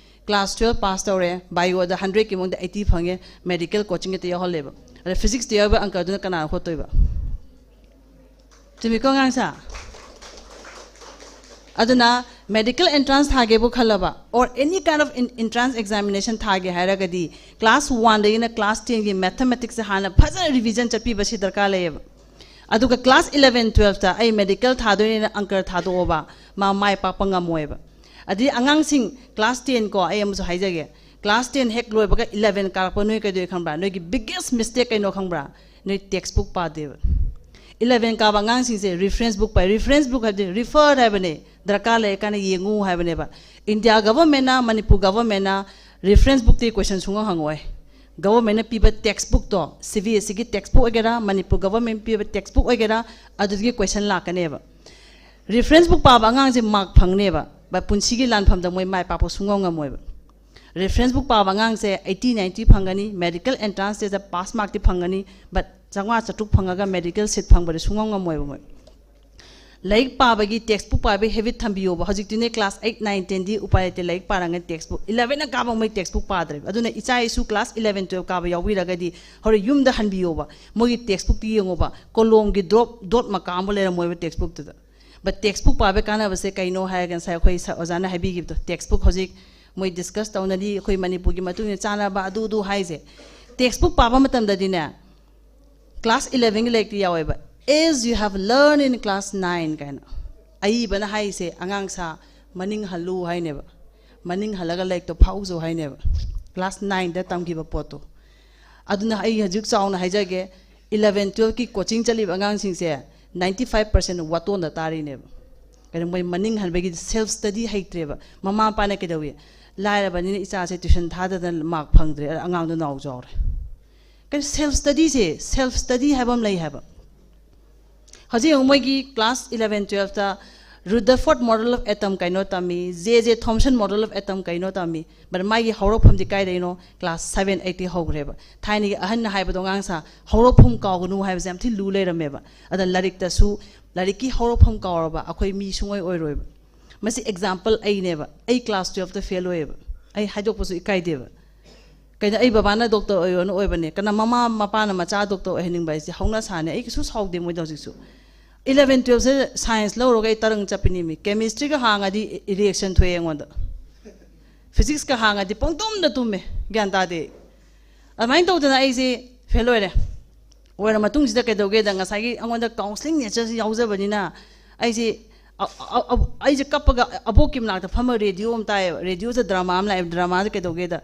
ꯀ꯭ꯂꯥꯁ ꯇꯨꯌꯦꯜꯐ ꯄꯥꯁ ꯇꯧꯔꯦ, ꯕꯥꯏꯑꯣꯗ ꯍꯟꯗ꯭ꯔꯦꯠꯀꯤ ꯃꯅꯨꯡꯗ ꯑꯩꯠꯇꯤ ꯐꯪꯉꯦ, ꯃꯦꯗꯤꯀꯦꯜ ꯀꯣꯆꯤꯡ ꯍꯦꯛꯇ ꯌꯥꯎꯍꯜꯂꯦꯕ꯫ ꯑꯗ ꯐꯤꯖꯤꯛꯁꯇ ꯌꯥꯎꯕ ꯑꯪꯀꯗꯨꯅ ꯀꯅꯥꯅ ꯍꯣꯠꯇꯣꯏꯕ? ꯆꯨꯝꯃꯤꯀꯣ, ꯑꯉꯥꯡꯁꯥ? ꯑꯗꯨꯅ ꯃꯦꯗꯤꯀꯦꯜ ꯑꯦꯟꯇ꯭ꯔꯥꯟꯁ ꯊꯥꯒꯦꯕꯨ ꯈꯜꯂꯕ, or any kind of entrance examination ꯊꯥꯒꯦ ꯍꯥꯏꯔꯒꯗꯤ, ꯀ꯭ꯂꯥꯁ ꯋꯥꯟꯗꯒꯤꯅ ꯀ꯭ꯂꯥꯁ ꯇꯦꯟꯒꯤ ꯃꯦꯊꯃꯦꯇꯤꯛꯁꯁꯦ ꯍꯥꯟꯅ ꯐꯖꯅ ꯔꯤꯚꯤꯖꯟ ꯆꯠꯄꯤꯕꯁꯤ ꯗꯔꯀꯥꯔ ꯂꯩꯌꯦꯕ꯫ ꯑꯗꯨꯒ ꯀ꯭ꯂꯥꯁ ꯏꯂꯚꯦꯟ, ꯇꯨꯌꯦꯜꯐꯇ ꯑꯩ ꯃꯦꯗꯤꯀꯦꯜ ꯊꯥꯗꯣꯏꯅꯦꯅ ꯑꯪꯀꯔ ꯊꯥꯗꯣꯛꯑꯣꯕ, ꯃꯥ ꯃꯥꯏ ꯄꯥꯛꯄ ꯉꯝꯃꯣꯏꯕ꯫ ꯑꯗꯩ ꯑꯉꯥꯡꯁꯤꯡ ꯀ꯭ꯂꯥꯁ ꯇꯦꯟ ꯀꯣ, ꯑꯩ ꯑꯃꯁꯨ ꯍꯥꯏꯖꯒꯦ, ꯀ꯭ꯂꯥꯁ ꯇꯦꯟ ꯍꯦꯛ ꯂꯣꯏꯕꯒ ꯏꯂꯚꯦꯟ ꯀꯥꯔꯛꯄ ꯅꯣꯏ ꯀꯩꯗꯧꯏ ꯈꯪꯕ꯭ꯔꯥ? ꯅꯣꯏꯒꯤ ꯕꯤꯒꯦꯁ ꯃꯤꯁꯇꯦꯛ ꯀꯩꯅꯣ ꯈꯪꯕ꯭ꯔꯥ? ꯅꯣꯏ ꯇꯦꯛꯁ ꯕꯨꯛ ꯄꯥꯗꯦꯕ꯫ ꯏꯂꯚꯦꯟ ꯀꯥꯕ ꯑꯉꯥꯡꯁꯤꯡꯁꯦ ꯔꯤꯐꯔꯦꯟꯁ ꯕꯨꯛ ꯄꯥꯏ꯫ ꯔꯤꯐꯔꯦꯟꯁ ꯕꯨꯛ ꯍꯥꯏꯕꯗꯤ ꯔꯤꯐꯔ ꯍꯥꯏꯕꯅꯦ, ꯗꯔꯀꯥꯔ ꯂꯩꯔ ꯀꯥꯟꯗ ꯌꯦꯡꯉꯨ ꯍꯥꯏꯕꯅꯦꯕ꯫ ꯏꯟꯗꯤꯌꯥ ꯒꯚꯔꯟꯃꯦꯟꯅ, ꯃꯅꯤꯄꯨꯔ ꯒꯚꯔꯟꯃꯦꯟꯅ ꯔꯤꯐꯔꯦꯟꯁ ꯕꯨꯛꯇꯤ ꯀꯣꯏꯁꯟ ꯁꯨꯡꯍꯪ ꯍꯪꯉꯛꯑꯣꯏ꯫ ꯒꯚꯔꯟꯃꯦꯟꯅ ꯄꯤꯕ ꯇꯦꯛꯁ ꯕꯨꯛꯇꯣ, ꯁꯤ ꯕꯤ ꯑꯦꯁ ꯏꯒꯤ ꯇꯦꯛꯁ ꯕꯨꯛ ꯑꯣꯏꯒꯦꯔꯥ, ꯃꯅꯤꯄꯨꯔ ꯒꯚꯔꯟꯃꯦꯟ ꯄꯤꯕ ꯇꯦꯛꯁ ꯕꯨꯛ ꯑꯣꯏꯒꯦꯔꯥ, ꯑꯗꯨꯗꯒꯤ ꯀꯣꯏꯁꯟ ꯂꯥꯛꯀꯅꯦꯕ꯫ ꯔꯤꯐꯔꯦꯟꯁ ꯕꯨꯛ ꯄꯥꯕ ꯑꯉꯥꯡꯁꯦ ꯃꯥꯔꯛ ꯐꯪꯅꯦꯕ, but ꯄꯨꯟꯁꯤꯒꯤ ꯂꯥꯟꯐꯝꯗ ꯃꯣꯏ ꯃꯥꯏ ꯄꯥꯛꯄ ꯁꯨꯡꯉꯝ ꯉꯝꯃꯣꯏꯕ꯫ ꯔꯤꯐꯔꯦꯟꯁ ꯕꯨꯛ ꯄꯥꯕ ꯑꯉꯥꯡꯁꯦ ꯑꯩꯠꯇꯤ, ꯅꯥꯏꯟꯇꯤ ꯐꯪꯒꯅꯤ, ꯃꯦꯗꯤꯀꯦꯜ ꯑꯦꯟꯇ꯭ꯔꯥꯟꯁ ꯇꯦꯁꯇ ꯄꯥꯁ ꯃꯥꯔꯛꯇꯤ ꯐꯪꯒꯅꯤ, but ꯆꯥꯝꯃꯉꯥ ꯆꯥꯇ꯭ꯔꯨꯛ ꯐꯪꯉꯒ ꯃꯦꯗꯤꯀꯦꯜ ꯁꯤꯠ ꯐꯪꯕꯗꯤ ꯁꯨꯡꯉꯝ ꯉꯝꯃꯣꯏꯕ ꯃꯣꯏ꯫ ꯂꯥꯏꯔꯤꯛ ꯄꯥꯕꯒꯤ ꯇꯦꯛꯁ ꯕꯨꯛ ꯄꯥꯕꯒꯤ ꯍꯦꯕꯤꯠ ꯊꯝꯕꯤꯌꯣꯕ꯫ ꯍꯧꯖꯤꯛꯇꯤꯅꯦ ꯀ꯭ꯂꯥꯁ ꯑꯩꯠ, ꯅꯥꯏꯟ, ꯇꯦꯟꯗꯤ ꯎꯄꯥꯏ ꯂꯩꯇꯦ, ꯂꯥꯏꯔꯤꯛ ꯄꯥꯔꯒ ꯇꯦꯛꯁ ꯕꯨꯛ꯫ ꯏꯂꯚꯦꯟꯅ ꯀꯥꯕ ꯃꯣꯏ ꯇꯦꯛꯁ ꯕꯨꯛ ꯄꯥꯗ꯭ꯔꯦꯕ꯫ ꯑꯗꯨꯅ ꯏꯆꯥ ꯏꯁꯨ ꯀ꯭ꯂꯥꯁ ꯏꯂꯚꯦꯟ, ꯇꯨꯌꯦꯜꯞ ꯀꯥꯕ ꯌꯥꯎꯕꯤꯔꯒꯗꯤ ꯍꯣꯔꯦꯟ ꯌꯨꯝꯗ ꯍꯟꯕꯤꯌꯣꯕ꯫ ꯃꯣꯏꯒꯤ ꯇꯦꯛꯁ ꯕꯨꯛꯇꯤ ꯌꯦꯡꯉꯣꯕ, ꯀꯣꯂꯣꯝꯒꯤ ꯗ꯭ꯔꯣꯞ ꯗꯣꯠ ꯃꯀꯥ ꯑꯃ ꯂꯩꯔꯝꯃꯣꯏꯕ ꯇꯦꯛꯁ ꯕꯨꯛꯇꯨꯗ꯫ ꯕꯠ ꯇꯦꯛꯁ ꯕꯨꯛ ꯄꯥꯕꯒꯤ ꯀꯥꯟꯅꯕꯁꯦ ꯀꯩꯅꯣ ꯍꯥꯏꯔꯒ ꯉꯁꯥꯏ ꯑꯩꯈꯣꯏ ꯁꯥꯔ ꯑꯣꯖꯥꯅ ꯍꯥꯏꯕꯤꯈꯤꯕꯗꯣ, ꯇꯦꯛꯁ ꯕꯨꯛ ꯍꯧꯖꯤꯛ ꯃꯣꯏ ꯗꯤꯁꯀꯁ ꯇꯧꯅꯔꯤ, ꯑꯩꯈꯣꯏ ꯃꯅꯤꯄꯨꯔꯒꯤ ꯃꯇꯨꯡ ꯏꯟꯅ ꯆꯥꯅꯕ ꯑꯗꯨ ꯑꯗꯨ ꯍꯥꯏꯁꯦ꯫ ꯇꯦꯛꯁ ꯕꯨꯛ ꯄꯥꯕ ꯃꯇꯝꯗꯗꯤꯅꯦ, ꯀ꯭ꯂꯥꯁ ꯏꯂꯚꯦꯟꯒꯤ ꯂꯥꯏꯔꯤꯛꯇꯤ ꯌꯥꯎꯋꯦꯕ, "As you have learned in class nine" ꯀꯥꯏꯅ꯫ ꯑꯏꯕꯅ ꯍꯥꯏꯔꯤꯁꯦ, "ꯑꯉꯥꯡ ꯁꯥ, ꯃꯅꯤꯡ ꯍꯜꯂꯨ" ꯍꯥꯏꯅꯦꯕ, "ꯃꯅꯤꯡ ꯍꯜꯂꯒ ꯂꯥꯏꯔꯤꯛꯇꯣ ꯐꯥꯎꯖꯧ" ꯍꯥꯏꯅꯦꯕ, ꯀ꯭ꯂꯥꯁ ꯅꯥꯏꯟꯗ ꯇꯝꯈꯤꯕ ꯄꯣꯠꯇꯣ꯫ ꯑꯗꯨꯅ ꯑꯩ ꯍꯧꯖꯤꯛ ꯆꯥꯎꯅ ꯍꯥꯏꯖꯒꯦ, ꯏꯂꯚꯦꯟ, ꯇꯨꯌꯦꯜꯞꯀꯤ ꯀꯣꯆꯤꯡ ꯆꯠꯂꯤꯕ ꯑꯉꯥꯡꯁꯤꯡꯁꯦ ꯅꯥꯏꯟꯇꯤ ꯐꯥꯏꯚ ꯄꯥꯔꯁꯦꯟ ꯋꯥꯇꯣꯟꯗ ꯇꯥꯔꯤꯅꯦꯕ꯫ ꯀꯩꯅꯣ, ꯃꯣꯏ ꯃꯅꯤꯡ ꯍꯟꯕꯒꯤ ꯁꯦꯜꯐ ꯁ꯭ꯇꯗꯤ ꯍꯩꯇ꯭ꯔꯦꯕ꯫ ꯃꯃꯥ ꯃꯄꯥꯅ ꯀꯩꯗꯧꯏ? "ꯂꯥꯏꯔꯕꯅꯤꯅ ꯏꯆꯥꯁꯦ ꯇ꯭ꯌꯨꯁꯟ ꯊꯥꯗꯗꯅ ꯃꯥꯔꯛ ꯐꯪꯗ꯭ꯔꯦ", ꯑꯉꯥꯡꯗꯣ ꯅꯥꯎ ꯆꯥꯎꯔꯦ꯫ ꯀꯩꯅꯣ, ꯁꯦꯜꯐ ꯁ꯭ꯇꯗꯤꯁꯦ, ꯁꯦꯜꯐ ꯁ꯭ꯇꯗꯤ ꯍꯥꯏꯕ ꯑꯃ ꯂꯩ ꯍꯥꯏꯕ꯫ ꯍꯧꯖꯤꯛ ꯌꯦꯡꯉꯨ, ꯃꯣꯏꯒꯤ class eleven, twelfth Rutherford model of atom ꯀꯩꯅꯣ ꯇꯝꯃꯤ, J J Thomson model of atom ꯀꯩꯅꯣ ꯇꯝꯃꯤ, but ꯃꯥꯒꯤ ꯍꯧꯔꯛꯐꯝꯗꯤ ꯀꯥꯏꯗꯩꯅꯣ? ꯀ꯭ꯂꯥꯁ ꯁꯚꯦꯟ, ꯑꯩꯠꯇꯤ ꯍꯧꯈ꯭ꯔꯦꯕ꯫ ꯊꯥꯏꯅꯒꯤ ꯑꯍꯟꯅ ꯍꯥꯏꯕꯗꯣ, "ꯑꯉꯥꯡ ꯁꯥ, ꯍꯧꯔꯛꯐꯝ ꯀꯥꯎꯒꯅꯨ" ꯍꯥꯏꯕꯁꯦ ꯌꯥꯝ ꯊꯤ ꯂꯨ ꯂꯩꯔꯝꯃꯦꯕ꯫ ꯑꯗ ꯂꯥꯏꯔꯤꯛꯇꯁꯨ, ꯂꯥꯏꯔꯤꯛꯀꯤ ꯍꯧꯔꯛꯐꯝ ꯀꯥꯎꯔꯕ ꯑꯩꯈꯣꯏ ꯃꯤ ꯁꯨꯡꯑꯣꯏ ꯑꯣꯏꯔꯣꯏꯕ꯫ ꯃꯁꯤ ꯑꯦꯛꯖꯥꯝꯄꯜ ꯑꯩꯅꯦꯕ꯫ ꯑꯩ ꯀ꯭ꯂꯥꯁ ꯇꯨꯌꯦꯜꯞꯇ ꯐꯦꯜ ꯑꯣꯏꯌꯦꯕ꯫ ꯑꯩ ꯍꯥꯏꯗꯣꯛꯄꯁꯨ ꯏꯀꯥꯏꯗꯦꯕ꯫ ꯀꯩꯅꯣ, ꯑꯩ ꯕꯕꯥꯅ ꯗꯣꯛꯇꯔ ꯑꯣꯏꯌꯣꯅ ꯑꯣꯏꯕꯅꯦ꯫ ꯀꯅꯥ, ꯃꯃꯥ ꯃꯄꯥꯅ ꯃꯆꯥ ꯗꯣꯛꯇꯔ ꯑꯣꯏꯍꯟꯅꯤꯡꯕ ꯍꯥꯏꯁꯦ ꯍꯧꯅ ꯁꯥꯅꯦ꯫ ꯑꯩ ꯀꯩꯁꯨ ꯁꯥꯎꯗꯦ ꯃꯣꯏꯗ ꯍꯧꯖꯤꯛꯁꯨ꯫ ꯏꯂꯚꯦꯟ, ꯇꯨꯌꯦꯜꯞꯁꯦ ꯁꯥꯏꯟꯁ ꯂꯧꯔꯒ ꯑꯩ ꯇꯔꯪ ꯆꯠꯄꯤꯅꯦꯃꯤ꯫ ꯀꯦꯃꯤꯁꯇ꯭ꯔꯤꯒ ꯍꯥꯡꯉꯗꯤ ꯔꯤꯌꯦꯛꯁꯟ ꯊꯣꯛꯑꯦ ꯑꯩꯉꯣꯟꯗ꯫ ꯐꯤꯖꯤꯛꯁꯀ ꯍꯥꯡꯉꯗꯤ ꯄꯪꯇꯨꯝꯗ ꯇꯨꯝꯃꯦ, ꯒ꯭ꯌꯥꯟ ꯇꯥꯗꯦ꯫ ꯑꯗꯨꯃꯥꯏꯅ ꯇꯧꯗꯅ ꯑꯩꯁꯦ ꯐꯦꯜ ꯑꯣꯏꯔꯦ꯫ ꯑꯣꯏꯔ ꯃꯇꯨꯡꯁꯤꯗ ꯀꯩꯗꯧꯒꯦꯗ, ꯉꯁꯥꯏꯒꯤ ꯑꯩꯉꯣꯟꯗ ꯀꯥꯎꯟꯁꯤꯂꯤꯡ ꯅꯦꯆꯔꯁꯤ ꯌꯥꯎꯖꯕꯅꯤꯅ ꯑꯩꯁꯦ ꯑ-, ꯑ-, ꯑ-, ꯑꯩꯁꯦ ꯀꯞꯄꯒ ꯑꯕꯣꯛꯀꯤ ꯃꯅꯥꯛꯇ ꯐꯝꯃꯒ ꯔꯦꯗꯤꯑꯣ ꯑꯃ ꯇꯥꯏꯌꯦꯕ꯫ ꯔꯦꯗꯤꯑꯣꯁꯦ ꯗ꯭ꯔꯃꯥ ꯑꯃ ꯂꯥꯛꯑꯦꯕ꯫ ꯗ꯭ꯔꯃꯥꯁꯦ ꯀꯩꯗꯧꯒꯦꯗ,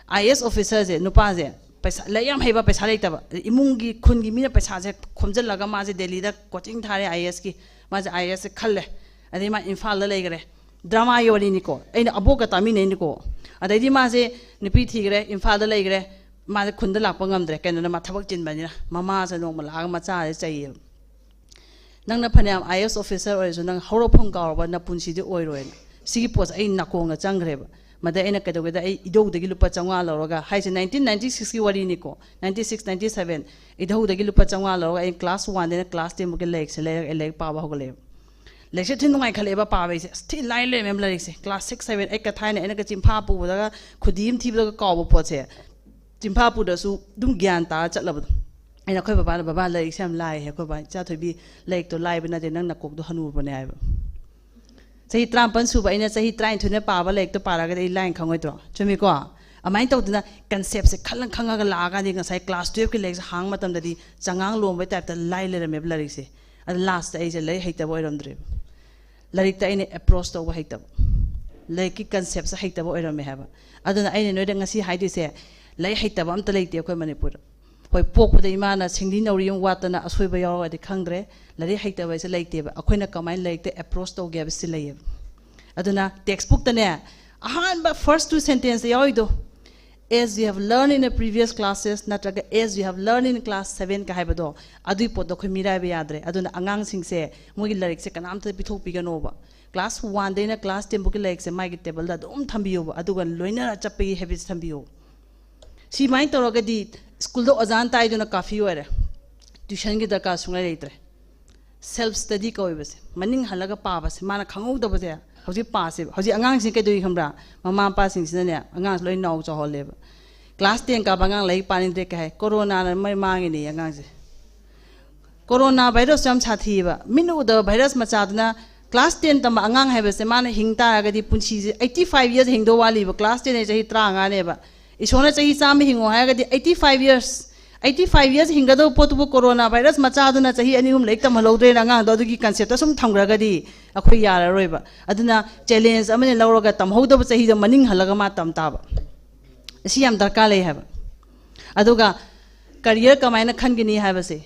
ꯑꯥꯏ ꯑꯦꯁ ꯑꯣꯐꯤꯁꯔꯁꯦ, ꯅꯨꯄꯥꯁꯦ, ꯄꯩꯁꯥ, ꯂꯥꯏꯔꯤꯛ ꯌꯥꯝ ꯍꯩꯕ, ꯄꯩꯁꯥ ꯂꯩꯇꯕ, ꯏꯃꯨꯡꯒꯤ, ꯈꯨꯟꯒꯤ ꯃꯤꯅ ꯄꯩꯁꯥꯁꯦ ꯈꯣꯝꯖꯤꯜꯂꯒ ꯃꯥꯁꯦ ꯗꯦꯜꯂꯤꯗ ꯀꯣꯆꯤꯡ ꯊꯥꯔꯦ, ꯑꯥꯏ ꯑꯦꯁꯀꯤ꯫ ꯃꯥꯁꯦ ꯑꯥꯏ ꯑꯦꯁꯁꯦ ꯈꯜꯂꯦ꯫ ꯑꯗꯩ ꯃꯥ ꯏꯝꯐꯥꯜꯗ ꯂꯩꯈ꯭ꯔꯦ꯫ ꯗ꯭ꯔꯃꯥꯒꯤ ꯋꯥꯔꯤꯅꯤꯀꯣ, ꯑꯩꯅ ꯑꯕꯣꯛꯀ ꯇꯥꯃꯤꯟꯅꯩꯅꯤꯀꯣ꯫ ꯑꯗꯩꯗꯤ ꯃꯥꯁꯦ ꯅꯨꯄꯤ ꯊꯤꯈ꯭ꯔꯦ, ꯏꯝꯐꯥꯜꯗ ꯂꯩꯈ꯭ꯔꯦ꯫ ꯃꯥꯁꯦ ꯈꯨꯟꯗ ꯂꯥꯛꯄ ꯉꯝꯗ꯭ꯔꯦ, ꯀꯩꯅꯣꯅ ꯃꯥ ꯊꯕꯛ ꯆꯤꯟꯕꯅꯤꯅ꯫ ꯃꯃꯥꯁꯦ ꯅꯣꯡꯃ ꯂꯥꯛꯑꯒ ꯃꯆꯥꯁꯦ ꯆꯩꯌꯦꯕ꯫ "ꯅꯪꯅ ꯐꯅꯌꯥꯝ ꯑꯥꯏ ꯑꯦꯁ ꯑꯣꯐꯤꯁꯔ ꯑꯣꯏꯔꯁꯨ, ꯅꯪ ꯍꯧꯔꯛꯐꯝ ꯀꯥꯎꯔꯕ, ꯅꯄꯨꯟꯁꯤꯗꯤ ꯑꯣꯏꯔꯣꯏꯅ"꯫ ꯁꯤꯒꯤ ꯄꯣꯠꯁꯦ ꯑꯩ ꯅꯥꯀꯣꯡꯗ ꯆꯪꯈ꯭ꯔꯦꯕ꯫ ꯃꯗꯩ ꯑꯩꯅ ꯀꯩꯗꯧꯒꯦꯗ, ꯑꯩ ꯏꯙꯧꯗꯒꯤ ꯂꯨꯄꯥ ꯆꯥꯝꯃꯉꯥ ꯂꯧꯔꯒ, ꯍꯥꯏꯁꯦ ꯅꯥꯏꯟꯇꯤꯟ ꯅꯥꯏꯟꯇꯤ ꯁꯤꯛꯁꯀꯤ ꯋꯥꯔꯤꯅꯤꯀꯣ, ꯅꯥꯏꯟꯇꯤ ꯁꯤꯛꯁ ꯅꯥꯏꯟꯇꯤ ꯁꯚꯦꯟ, ꯏꯙꯧꯗꯒꯤ ꯂꯨꯄꯥ ꯆꯥꯝꯃꯉꯥ ꯂꯧꯔꯒ ꯑꯩ ꯀ꯭ꯂꯥꯁ ꯋꯥꯟꯗꯩꯅ ꯀ꯭ꯂꯥꯁ ꯇꯦꯟꯕꯨꯛꯀꯤ ꯂꯥꯏꯔꯤꯛꯁꯦ ꯂꯩꯔꯒ ꯑꯩ ꯂꯥꯏꯔꯤꯛ ꯄꯥꯕ ꯍꯧꯒꯠꯂꯛꯑꯦꯕ꯫ ꯂꯥꯏꯔꯤꯛꯁꯦ ꯊꯤ ꯅꯨꯡꯉꯥꯏꯈꯠꯂꯛꯑꯦꯕ ꯄꯥꯕ ꯑꯩꯁꯦ꯫ ꯑꯁ, ꯊꯤ ꯂꯥꯏ ꯂꯩꯔꯝꯃꯦꯕ ꯂꯥꯏꯔꯤꯛꯁꯦ꯫ ꯀ꯭ꯂꯥꯁ ꯁꯤꯛꯁ ꯁꯚꯦꯟ ꯑꯩꯠꯀ ꯊꯥꯏꯅ ꯑꯩꯅꯒ ꯆꯤꯟꯐꯥ ꯄꯨꯕꯗꯒ ꯈꯨꯗꯤ ꯑꯃ ꯊꯤꯕꯗꯒ ꯀꯥꯎꯕ ꯄꯣꯠꯁꯦ, ꯆꯤꯟꯐꯥ ꯄꯨꯗ꯭ꯔꯁꯨ ꯑꯗꯨꯝ ꯒ꯭ꯌꯥꯟ ꯇꯥꯔ ꯆꯠꯂꯕꯗꯣ꯫ ꯑꯩꯅ ꯑꯩꯈꯣꯏ ꯕꯕꯥꯗ, "ꯕꯕꯥ, ꯂꯥꯏꯔꯤꯛꯁꯦ ꯌꯥꯝ ꯂꯥꯏꯍꯦ"꯫ ꯑꯩꯈꯣꯏ ꯕꯕꯥ, "ꯏꯆꯥ ꯊꯣꯏꯕꯤ, ꯂꯥꯏꯔꯤꯛꯇꯣ ꯂꯥꯏꯕ ꯅꯠꯇꯦ, ꯅꯪ ꯅꯀꯣꯛꯇꯣ ꯍꯅꯨꯔꯕꯅꯦ" ꯍꯥꯏꯕ꯫ ꯆꯍꯤ ꯇꯔꯥꯃꯥꯄꯟ ꯁꯨꯕ ꯑꯩꯅ ꯆꯍꯤ ꯇꯔꯥꯅꯤꯊꯣꯏꯅ ꯄꯥꯕ ꯂꯥꯏꯔꯤꯛꯇꯣ ꯄꯥꯔꯒꯗꯤ ꯑꯩ ꯂꯥꯏꯅ ꯈꯪꯉꯣꯏꯗ꯭ꯔꯣ? ꯆꯨꯝꯃꯤꯀꯣ? ꯑꯗꯨꯃꯥꯏꯅ ꯇꯧꯗꯅ ꯀꯟꯁꯦꯞꯁꯦ ꯈꯜꯂ ꯈꯪꯉꯒ ꯂꯥꯛꯑꯀꯥꯟꯗ ꯉꯁꯥꯏ ꯀ꯭ꯂꯥꯁ ꯇꯨꯌꯦꯜꯐꯀꯤ ꯂꯥꯏꯔꯤꯛꯁꯦ ꯍꯥꯡꯕ ꯃꯇꯝꯗꯗꯤ ꯆꯉꯥꯡ ꯂꯣꯝꯕꯩ ꯇꯥꯏꯞꯇ ꯂꯥꯏ ꯂꯩꯔꯝꯃꯦꯕ ꯂꯥꯏꯔꯤꯛꯁꯦ꯫ ꯑꯗ ꯂꯥꯁꯇ ꯑꯩꯁꯦ ꯂꯥꯏꯔꯤꯛ ꯍꯩꯇꯕ ꯑꯣꯏꯔꯝꯗ꯭ꯔꯦꯕ꯫ ꯂꯥꯏꯔꯤꯛꯇ ꯑꯩꯅ ꯑꯦꯄ꯭ꯔꯣꯁ ꯇꯧꯕ ꯍꯩꯇꯕ, ꯂꯥꯏꯔꯤꯛꯀꯤ ꯀꯟꯁꯦꯞꯁꯦ ꯍꯩꯇꯕ ꯑꯣꯏꯔꯝꯃꯦ ꯍꯥꯏꯕ꯫ ꯑꯗꯨꯅ ꯑꯩꯅ ꯅꯣꯏꯗ ꯉꯁꯤ ꯍꯥꯏꯗꯣꯏꯁꯦ, ꯂꯥꯏꯔꯤꯛ ꯍꯩꯇꯕ ꯑꯝꯇ ꯂꯩꯇꯦ ꯑꯩꯈꯣꯏ ꯃꯅꯤꯄꯨꯔꯗ꯫ ꯍꯣꯏ, ꯄꯣꯛꯄꯗ ꯏꯃꯥꯅ ꯁꯤꯡꯂꯤ ꯅꯥꯎꯔꯤ ꯑꯃ ꯋꯥꯠꯇꯅ ꯑꯁꯣꯏꯕ ꯌꯥꯎꯔꯒꯗꯤ ꯈꯪꯗ꯭ꯔꯦ, ꯂꯥꯏꯔꯤꯛ ꯍꯩꯇꯕ ꯍꯥꯏꯁꯦ ꯂꯩꯇꯦꯕ꯫ ꯑꯩꯈꯣꯏꯅ ꯀꯃꯥꯏꯅ ꯂꯥꯏꯔꯤꯛꯇ ꯑꯦꯄ꯭ꯔꯣꯁ ꯇꯧꯒꯦ ꯍꯥꯏꯕꯁꯤ ꯂꯩꯌꯦꯕ꯫ ꯑꯗꯨꯅ ꯇꯦꯛꯁ ꯕꯨꯛꯇꯅꯦ, ꯑꯍꯥꯟꯕ first two sentenceꯇ ꯌꯥꯎꯔꯤꯗꯣ, "As we have learned in the previous classes" ꯅꯠꯇ꯭ꯔꯒ "As we have learned in class seven" ꯀ ꯍꯥꯏꯕꯗꯣ, ꯑꯗꯨꯒꯤ ꯄꯣꯠꯇꯣ ꯑꯩꯈꯣꯏ ꯃꯤꯔꯥꯏꯕ ꯌꯥꯗ꯭ꯔꯦ꯫ ꯑꯗꯨꯅ ꯑꯉꯥꯡꯁꯤꯡꯁꯦ ꯃꯣꯏꯒꯤ ꯂꯥꯏꯔꯤꯛꯁꯦ ꯀꯅꯥꯝꯇ ꯄꯤꯊꯣꯛꯄꯤꯒꯅꯣꯕ꯫ ꯀ꯭ꯂꯥꯁ ꯋꯥꯟꯗꯩꯅ ꯀ꯭ꯂꯥꯁ ꯇꯦꯟꯕꯨꯛꯀꯤ ꯂꯥꯏꯔꯤꯛꯁꯦ ꯃꯥꯒꯤ ꯇꯦꯕꯜꯗ ꯑꯗꯨꯝ ꯊꯝꯕꯤꯌꯣꯕ, ꯑꯗꯨꯒ ꯂꯣꯏꯅꯔ ꯆꯠꯄꯒꯤ ꯍꯦꯕꯤꯠꯁꯦ ꯊꯝꯕꯤꯌꯣ꯫ ꯁꯤꯃꯥꯏꯅ ꯇꯧꯔꯒꯗꯤ ꯁ꯭ꯀꯨꯜꯗ ꯑꯣꯖꯥꯅ ꯇꯥꯏꯗꯨꯅ ꯀꯥꯐꯤ ꯑꯣꯏꯔꯦ, ꯇ꯭ꯌꯨꯁꯟꯒꯤ ꯗꯔꯀꯥꯔ ꯁꯨꯡꯂꯩ ꯂꯩꯇ꯭ꯔꯦ꯫ ꯁꯦꯜꯐ ꯁ꯭ꯇꯗꯤ ꯀꯧꯋꯦꯕꯁꯦ, ꯃꯅꯤꯡ ꯍꯜꯂꯒ ꯄꯥꯕꯁꯦ꯫ ꯃꯥꯅ ꯈꯪꯍꯧꯗꯕꯁꯦ ꯍꯧꯖꯤꯛ ꯄꯥꯁꯦꯕ꯫ ꯍꯧꯖꯤꯛ ꯑꯉꯥꯡꯁꯤꯡ ꯀꯩꯗꯧꯏ ꯈꯪꯕ꯭ꯔꯥ? ꯃꯃꯥ ꯃꯄꯥꯁꯤꯡꯁꯤꯅꯅꯦ ꯑꯉꯥꯡꯁꯦ ꯂꯣꯏ ꯅꯥꯎ ꯆꯥꯎꯍꯜꯂꯦꯕ꯫ ꯀ꯭ꯂꯥꯁ ꯇꯦꯟ ꯀꯥꯕ ꯑꯉꯥꯡ ꯂꯥꯏꯔꯤꯛ ꯄꯥꯅꯤꯡꯗ꯭ꯔꯦ ꯀꯩ ꯍꯥꯏ? ꯀꯣꯔꯣꯅꯥꯅ ꯃꯩ ꯃꯥꯡꯉꯤꯅꯦ ꯑꯉꯥꯡꯁꯦ꯫ ꯀꯣꯔꯣꯅꯥ ꯚꯥꯏꯔꯁꯁꯨ ꯌꯥꯝ ꯁꯥꯊꯤꯌꯦꯕ꯫ ꯃꯤꯠꯅ ꯎꯗꯕ ꯚꯥꯏꯔꯁ ꯃꯆꯥꯗꯨꯅ ꯀ꯭ꯂꯥꯁ ꯇꯦꯟ ꯇꯝꯕ ꯑꯉꯥꯡ ꯍꯥꯏꯕꯁꯦ ꯃꯥꯅ ꯍꯤꯡ ꯇꯥꯔꯒꯗꯤ ꯄꯨꯟꯁꯤꯁꯦ eighty five years ꯍꯤꯡꯗꯧ ꯋꯥꯠꯂꯤꯕ꯫ ꯀ꯭ꯂꯥꯁ ꯇꯦꯟ ꯍꯥꯏꯁꯦ ꯆꯍꯤ ꯇꯔꯥꯃꯉꯥꯅꯦꯕ꯫ ꯏꯁꯣꯔꯅ ꯆꯍꯤ ꯆꯥꯝꯃ ꯍꯤꯡꯉꯣ ꯍꯥꯏꯔꯒꯗꯤ eighty five years, eighty five years ꯍꯤꯡꯒꯗꯧꯕ ꯄꯣꯠꯇꯨꯕꯨ ꯀꯣꯔꯣꯅꯥ ꯚꯥꯏꯔꯁ ꯃꯆꯥꯗꯨꯅ ꯆꯍꯤ ꯑꯅꯤ ꯑꯍꯨꯝ ꯂꯥꯏꯔꯤꯛ ꯇꯝꯍꯜꯍꯧꯗ꯭ꯔꯦꯅ ꯑꯉꯥꯡꯗꯣ ꯑꯗꯨꯒꯤ ꯀꯟꯁꯦꯞꯇ ꯁꯨꯝ ꯊꯝꯈ꯭ꯔꯒꯗꯤ ꯑꯩꯈꯣꯏ ꯌꯥꯔꯔꯣꯏꯕ꯫ ꯑꯗꯨꯅ ꯆꯦꯂꯦꯟꯖ ꯑꯃꯅ ꯂꯧꯔꯒ ꯇꯝꯍꯧꯗꯕ ꯆꯍꯤꯗꯣ ꯃꯅꯤꯡ ꯍꯜꯂꯒ ꯃꯥ ꯇꯝ ꯇꯥꯕ꯫ ꯑꯁꯤ ꯌꯥꯝ ꯗꯔꯀꯥꯔ ꯂꯩ ꯍꯥꯏꯕ꯫ ꯑꯗꯨꯒ ꯀꯔꯤꯌꯔ ꯀꯃꯥꯏꯅ ꯈꯟꯒꯅꯤ ꯍꯥꯏꯕꯁꯦ,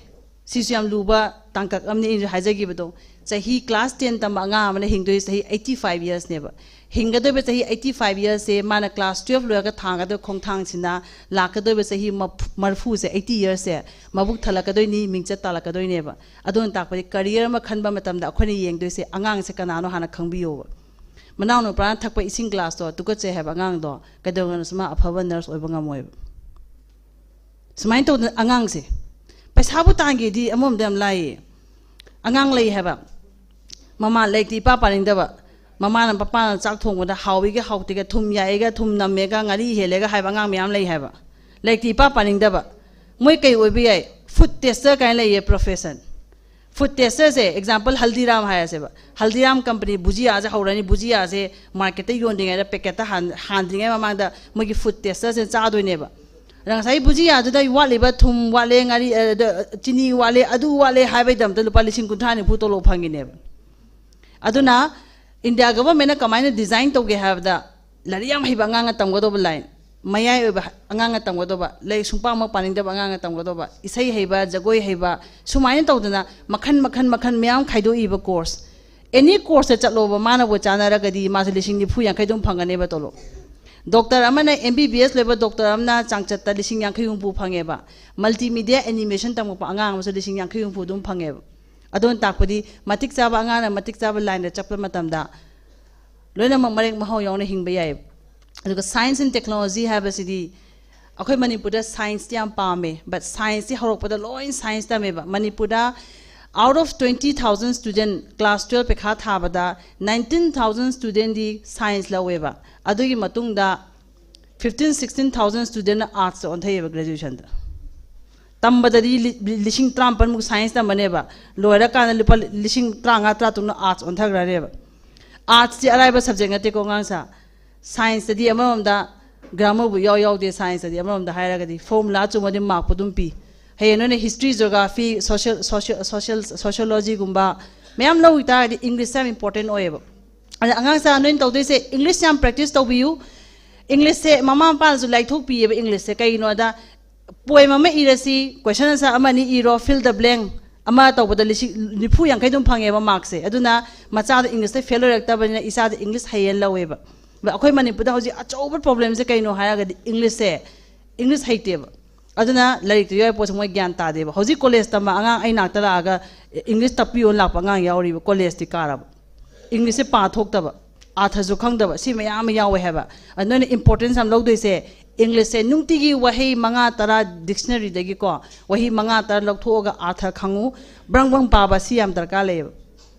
ꯁꯤꯁꯨ ꯌꯥꯝ ꯂꯨꯕ ꯇꯥꯡꯀꯛ ꯑꯃꯅꯤ꯫ ꯑꯩꯅ ꯍꯥꯏꯖꯈꯤꯕꯗꯣ, ꯆꯍꯤ ꯀ꯭ꯂꯥꯁ ꯇꯦꯟ ꯇꯝꯕ ꯑꯉꯥꯡ ꯑꯃꯅ ꯍꯤꯡꯗꯣꯏꯁꯦ ꯆꯍꯤ eighty five yearsꯅꯦꯕ꯫ ꯍꯤꯡꯒꯗꯣꯏꯕ ꯆꯍꯤ eighty five yearsꯁꯦ ꯃꯥꯅ ꯀ꯭ꯂꯥꯁ ꯇꯨꯌꯦꯜꯐ ꯂꯣꯏꯔꯒ ꯊꯥꯡꯒꯗꯣꯏꯕ ꯈꯣꯡꯊꯥꯡꯁꯤꯅ ꯂꯥꯛꯀꯗꯣꯏꯕ ꯆꯍꯤ ꯃꯞ-, ꯃꯔꯐꯨꯁꯦ, eighty yearsꯁꯦ ꯃꯕꯨꯛ ꯊꯜꯂꯛꯀꯗꯣꯏꯅꯤ, ꯃꯤꯡꯆꯠ ꯇꯥꯜꯂꯛꯀꯗꯣꯏꯅꯦꯕ꯫ ꯑꯗꯨꯅ ꯇꯥꯛꯄꯗꯤ ꯀꯔꯤꯌꯔ ꯑꯃ ꯈꯟꯕ ꯃꯇꯝꯗ ꯑꯩꯈꯣꯏꯅ ꯌꯦꯡꯗꯣꯏꯁꯦ ꯑꯉꯥꯡꯁꯦ ꯀꯅꯥꯅꯣ ꯍꯥꯟꯅ ꯈꯪꯕꯤꯌꯣꯕ꯫ ꯃꯅꯥꯎ ꯅꯨꯄꯥꯅ ꯊꯛꯄ ꯏꯁꯤꯡ ꯒ꯭ꯂꯥꯁꯇꯣ ꯇꯨꯀꯠꯆꯩ ꯍꯥꯏꯕ ꯑꯉꯥꯡꯗꯣ ꯀꯩꯗꯧꯅꯁꯨ ꯃꯥ ꯑꯐꯕ ꯅꯔꯁ ꯑꯣꯏꯕ ꯉꯝꯃꯣꯏꯕ꯫ ꯁꯨꯃꯥꯏꯅ ꯇꯧꯗꯅ ꯑꯉꯥꯡꯁꯦ ꯄꯩꯁꯥꯕꯨ ꯇꯥꯟꯒꯦꯗꯤ ꯑꯃꯔꯣꯝꯗ ꯌꯥꯝ ꯂꯥꯏꯌꯦ꯫ ꯑꯉꯥꯡ ꯂꯩ ꯍꯥꯏꯕ, ꯃꯃꯥ ꯂꯥꯏꯔꯤꯛꯇꯤ ꯏꯄꯥ ꯄꯥꯅꯤꯡꯗꯕ, ꯃꯃꯥꯅ ꯃꯄꯥꯅ ꯆꯥꯛ ꯊꯣꯡꯕꯗ ꯍꯥꯎꯏꯒ ꯍꯥꯎꯇꯦꯒ, ꯊꯨꯝ ꯌꯥꯛꯑꯦꯒ ꯊꯨꯝ ꯅꯝꯃꯦꯒ ꯉꯥꯔꯤ ꯍꯦꯜꯂꯦꯒ ꯍꯥꯏꯕ ꯑꯉꯥꯡ ꯃꯌꯥꯝ ꯂꯩ ꯍꯥꯏꯕ꯫ ꯂꯥꯏꯔꯤꯛꯇꯤ ꯏꯄꯥ ꯄꯥꯅꯤꯡꯗꯕ꯫ ꯃꯣꯏ ꯀꯩ ꯑꯣꯏꯕ ꯌꯥꯏ? ꯐꯨꯗ ꯇꯦꯁꯇꯔ ꯀꯥꯏꯅ ꯂꯩꯌꯦ ꯄ꯭ꯔꯣꯐꯦꯁꯟ꯫ ꯐꯨꯗ ꯇꯦꯁꯇꯔꯁꯦ ꯑꯦꯛꯖꯥꯝꯄꯜ ꯍꯜꯗꯤꯔꯥꯝ ꯍꯥꯏꯔꯁꯦꯕ꯫ ꯍꯜꯗꯤꯔꯥꯝ ꯀꯝꯄꯅꯤ ꯕꯨꯖꯤꯌꯥꯁꯦ ꯍꯧꯔꯅꯤ, ꯕꯨꯖꯤꯌꯥꯁꯦ ꯃꯥꯔꯀꯦꯠꯇ ꯌꯣꯟꯗ꯭ꯔꯤꯉꯩꯗ ꯄꯦꯀꯦꯠꯇ ꯍꯥꯟ-, ꯍꯥꯟꯗ꯭ꯔꯤꯉꯩ ꯃꯃꯥꯡꯗ ꯃꯣꯏꯒꯤ ꯐꯨꯗ ꯇꯦꯁꯇꯔꯁꯦ ꯆꯥꯗꯣꯏꯅꯦꯕ꯫ ꯑꯗ ꯉꯁꯥꯏ ꯕꯨꯖꯤꯌꯥꯗꯨꯗ ꯋꯥꯠꯂꯤꯕ ꯊꯨꯝ ꯋꯥꯠꯂꯦ, ꯉꯥꯔꯤ, ꯑ, ꯗ, ꯆꯤꯅꯤ ꯋꯥꯠꯂꯦ, ꯑꯗꯨ ꯋꯥꯠꯂꯦ ꯍꯥꯏꯕꯩꯗꯃꯛꯇ ꯂꯨꯄꯥ ꯂꯤꯁꯤꯡ ꯀꯨꯟꯊ꯭ꯔꯥ ꯅꯤꯐꯨ ꯇꯣꯂꯣꯞ ꯐꯪꯉꯤꯅꯦꯕ꯫ ꯑꯗꯨꯅ ꯏꯟꯗꯤꯌꯥ ꯒꯚꯔꯟꯃꯦꯟꯠꯅ ꯀꯃꯥꯏꯅ ꯗꯤꯖꯥꯏꯟ ꯇꯧꯒꯦ ꯍꯥꯏꯕꯗ, ꯂꯥꯏꯔꯤꯛ ꯌꯥꯝ ꯍꯩꯕ ꯑꯉꯥꯡꯅ ꯇꯝꯒꯗꯧꯕ ꯂꯥꯏꯟ, ꯃꯌꯥꯏ ꯑꯣꯏꯕ ꯑꯉꯥꯡꯅ ꯇꯝꯒꯗꯧꯕ, ꯂꯥꯏꯔꯤꯛ ꯁꯨꯡꯄꯥ ꯑꯃ ꯄꯥꯅꯤꯡꯗꯕ ꯑꯉꯥꯡꯅ ꯇꯝꯒꯗꯧꯕ, ꯏꯁꯩ ꯍꯩꯕ, ꯖꯒꯣꯏ ꯍꯩꯕ, ꯁꯨꯃꯥꯏꯅ ꯇꯧꯗꯅ ꯃꯈꯟ ꯃꯈꯟ ꯃꯈꯟ ꯃꯌꯥꯝ ꯈꯥꯏꯗꯣꯛꯏꯕ ꯀꯣꯔꯁ꯫ ꯑꯦꯅꯤ ꯀꯣꯔꯁꯇ ꯆꯠꯂꯣꯕ, ꯃꯥꯅꯕꯨ ꯆꯥꯟꯅꯔꯒꯗꯤ ꯃꯥꯁꯦ ꯂꯤꯁꯤꯡ ꯅꯤꯐꯨ ꯌꯥꯡꯈꯩ ꯑꯗꯨꯝ ꯐꯪꯒꯅꯦꯕ ꯇꯣꯂꯣꯞ꯫ ꯗꯣꯛꯇꯔ ꯑꯃꯅ, ꯑꯦꯝ ꯕꯤ ꯕꯤ ꯑꯦꯁ ꯂꯣꯏꯕ ꯗꯣꯛꯇꯔ ꯑꯃꯅ ꯆꯥꯡꯆꯠꯇ ꯂꯤꯁꯤꯡ ꯌꯥꯡꯈꯩ ꯍꯨꯝꯐꯨ ꯐꯪꯉꯦꯕ꯫ ꯃꯜꯇꯤꯃꯤꯗꯤꯌꯥ ꯑꯦꯅꯤꯃꯦꯁꯟ ꯇꯝꯃꯛꯄ ꯑꯉꯥꯡ ꯑꯃꯁꯨ ꯂꯤꯁꯤꯡ ꯌꯥꯡꯈꯩ ꯍꯨꯝꯐꯨ ꯑꯗꯨꯝ ꯐꯪꯉꯦꯕ꯫ ꯑꯗꯨꯅ ꯇꯥꯛꯄꯗꯤ ꯃꯇꯤꯛ ꯆꯥꯕ ꯑꯉꯥꯡꯅ ꯃꯇꯤꯛ ꯆꯥꯕ ꯂꯥꯏꯟꯗ ꯆꯠꯄ ꯃꯇꯝꯗ ꯂꯣꯏꯅꯃꯛ ꯃꯔꯦꯛ ꯃꯍꯥꯎ ꯌꯥꯎꯅ ꯍꯤꯡꯕ ꯌꯥꯏ꯫ ꯑꯗꯨꯒ science and technology ꯍꯥꯏꯕꯁꯤꯗꯤ ꯑꯩꯈꯣꯏ ꯃꯅꯤꯄꯨꯔꯗ ꯁꯥꯏꯟꯁꯇꯤ ꯌꯥꯝ ꯄꯥꯝꯃꯦ, but ꯁꯥꯏꯟꯁꯇꯤ ꯍꯧꯔꯛꯄꯗ ꯂꯣꯏ ꯁꯥꯏꯟꯁ ꯇꯝꯃꯦꯕ꯫ ꯃꯅꯤꯄꯨꯔꯗ out of twenty thousand student class twelve ꯄꯩꯈꯥ ꯊꯥꯕꯗ nineteen thousand studentꯗꯤ ꯁꯥꯏꯟꯁ ꯂꯧꯋꯦꯕ꯫ ꯑꯗꯨꯒꯤ ꯃꯇꯨꯡꯗ fifteen sixteen thousand studentꯅ ꯑꯥꯔꯠꯁꯇ ꯑꯣꯟꯊꯩꯑꯕ ꯒ꯭ꯔꯦꯖꯨꯑꯦꯁꯟꯗ꯫ ꯇꯝꯕꯗꯗꯤ ꯂꯤ-, ꯂꯤꯁꯤꯡ ꯇꯔꯥꯃꯥꯄꯜꯃꯨꯛ ꯁꯥꯏꯟꯁ ꯇꯝꯕꯅꯦꯕ, ꯂꯣꯏꯔꯀꯥꯟꯗ ꯂꯨꯄꯥ ꯂꯤꯁꯤꯡ ꯇꯔꯥꯃꯉꯥ ꯇꯔꯥꯇꯔꯨꯛꯅ ꯑꯥꯔꯠꯁ ꯑꯣꯟꯊꯈ꯭ꯔꯅꯦꯕ꯫ ꯑꯥꯔꯠꯁꯁꯤ ꯑꯔꯥꯏꯕ ꯁꯕꯖꯦꯛ ꯅꯠꯇꯦꯀꯣ ꯑꯉꯥꯡꯁꯥ꯫ ꯁꯥꯏꯟꯁꯇꯗꯤ ꯑꯃꯔꯣꯝꯗ ꯒ꯭ꯔꯥꯃꯔꯕꯨ ꯏꯌꯥꯎ ꯌꯥꯎꯗꯦ, ꯁꯥꯏꯟꯁꯇꯗꯤ ꯑꯃꯔꯣꯝꯗ ꯍꯥꯏꯔꯒꯗꯤ ꯐꯣꯔꯃꯨꯂꯥ ꯆꯨꯝꯃꯗꯤ ꯃꯥꯔꯛꯄꯨ ꯑꯗꯨꯝ ꯄꯤ꯫ ꯍꯌꯦꯡ ꯅꯣꯏꯅ history, geography, social, social, social, ꯁꯣꯁꯤꯌꯣꯂꯣꯖꯤꯒꯨꯝꯕ ꯃꯌꯥꯝ ꯂꯧꯈꯤ ꯇꯥꯔꯒꯗꯤ ꯏꯪꯂꯤꯁꯁꯦ ꯌꯥꯝ ꯏꯝꯄꯣꯔꯇꯦꯟ ꯑꯣꯏꯌꯦꯕ꯫ ꯑꯗ ꯑꯉꯥꯡꯁꯥ ꯅꯣꯏꯅ ꯇꯧꯗꯣꯏꯁꯦ ꯏꯪꯂꯤꯁ ꯌꯥꯝ ꯄ꯭ꯔꯦꯛꯇꯤꯁ ꯇꯧꯕꯤꯌꯨ꯫ ꯏꯪꯂꯤꯁꯁꯦ ꯃꯃꯥ ꯃꯄꯥꯅꯁꯨ ꯂꯥꯏꯊꯣꯛꯄꯤꯌꯦꯕ ꯏꯪꯂꯤꯁꯁꯦ꯫ ꯀꯩꯒꯤꯅꯣꯗ ꯄꯣꯏꯝ ꯑꯃ ꯏꯔꯁꯤ, ꯀꯣꯏꯁꯟ ꯑꯟꯁꯔ ꯑꯃ ꯑꯅꯤ ꯏꯔꯣ, fill the blank ꯑꯃ ꯇꯧꯕꯗ ꯂꯤꯁꯤꯡ ꯅꯤꯐꯨ ꯌꯥꯡꯈꯩ ꯑꯗꯨꯝ ꯐꯪꯉꯦꯕ ꯃꯥꯔꯛꯁꯦ꯫ ꯑꯗꯨꯅ ꯃꯆꯥꯗ ꯏꯪꯂꯤꯁꯇ ꯐꯦꯜ ꯑꯣꯏꯔꯛꯇꯕꯅꯤꯅ ꯏꯆꯥꯗ ꯏꯪꯂꯤꯁ ꯍꯩꯌꯦꯅ ꯂꯧꯋꯦꯕ꯫ ꯑꯗ ꯑꯩꯈꯣꯏ ꯃꯅꯤꯄꯨꯔꯗ ꯍꯧꯖꯤꯛ ꯑꯆꯧꯕ ꯄ꯭ꯔꯣꯕ꯭ꯂꯦꯝꯁꯦ ꯀꯩꯅꯣ ꯍꯥꯏꯔꯒꯗꯤ ꯏꯪꯂꯤꯁꯁꯦ, ꯏꯪꯂꯤꯁ ꯍꯩꯇꯦꯕ꯫ ꯑꯗꯨꯅ ꯂꯥꯏꯔꯤꯛꯇ ꯌꯥꯎꯔꯤ ꯄꯣꯠꯁꯦ ꯃꯣꯏ ꯒ꯭ꯌꯥꯟ ꯇꯥꯗꯦꯕ꯫ ꯍꯧꯖꯤꯛ ꯀꯣꯂꯦꯖ ꯇꯝꯕ ꯑꯉꯥꯡ ꯑꯩ ꯅꯥꯛꯇ ꯂꯥꯛꯑꯒ ꯏꯪꯂꯤꯁ ꯇꯥꯛꯄꯤꯌꯣꯅ ꯂꯥꯛꯄ ꯑꯉꯥꯡ ꯌꯥꯎꯔꯤꯕ, ꯀꯣꯂꯦꯖꯇꯤ ꯀꯥꯔꯕ, ꯏꯪꯂꯤꯁꯁꯦ ꯄꯥ ꯊꯣꯛꯇꯕ꯫ ꯑꯥꯔꯊꯁꯨ ꯈꯪꯗꯕ, ꯁꯤ ꯃꯌꯥꯝ ꯑꯃ ꯌꯥꯎꯋꯦ ꯍꯥꯏꯕ꯫ ꯑꯗꯨ ꯅꯣꯏꯅ ꯏꯝꯄꯣꯔꯇꯦꯟꯁ ꯌꯥꯝ ꯂꯧꯗꯣꯏꯁꯦ, ꯏꯪꯂꯤꯁꯁꯦ ꯅꯨꯡꯇꯤꯒꯤ ꯋꯥꯍꯩ ꯃꯉꯥ ꯇꯔꯥ ꯗꯤꯛꯁꯅꯔꯤꯗꯒꯤꯀꯣ, ꯋꯥꯍꯩ ꯃꯉꯥ ꯇꯔꯥ ꯂꯧꯊꯣꯛꯑꯒ ꯑꯥꯔꯊ ꯈꯪꯉꯨ, ꯕ꯭ꯔꯪ ꯕ꯭ꯔꯪ ꯄꯥꯕ, ꯁꯤ ꯌꯥꯝ ꯗꯔꯀꯥꯔ ꯂꯩꯌꯦꯕ꯫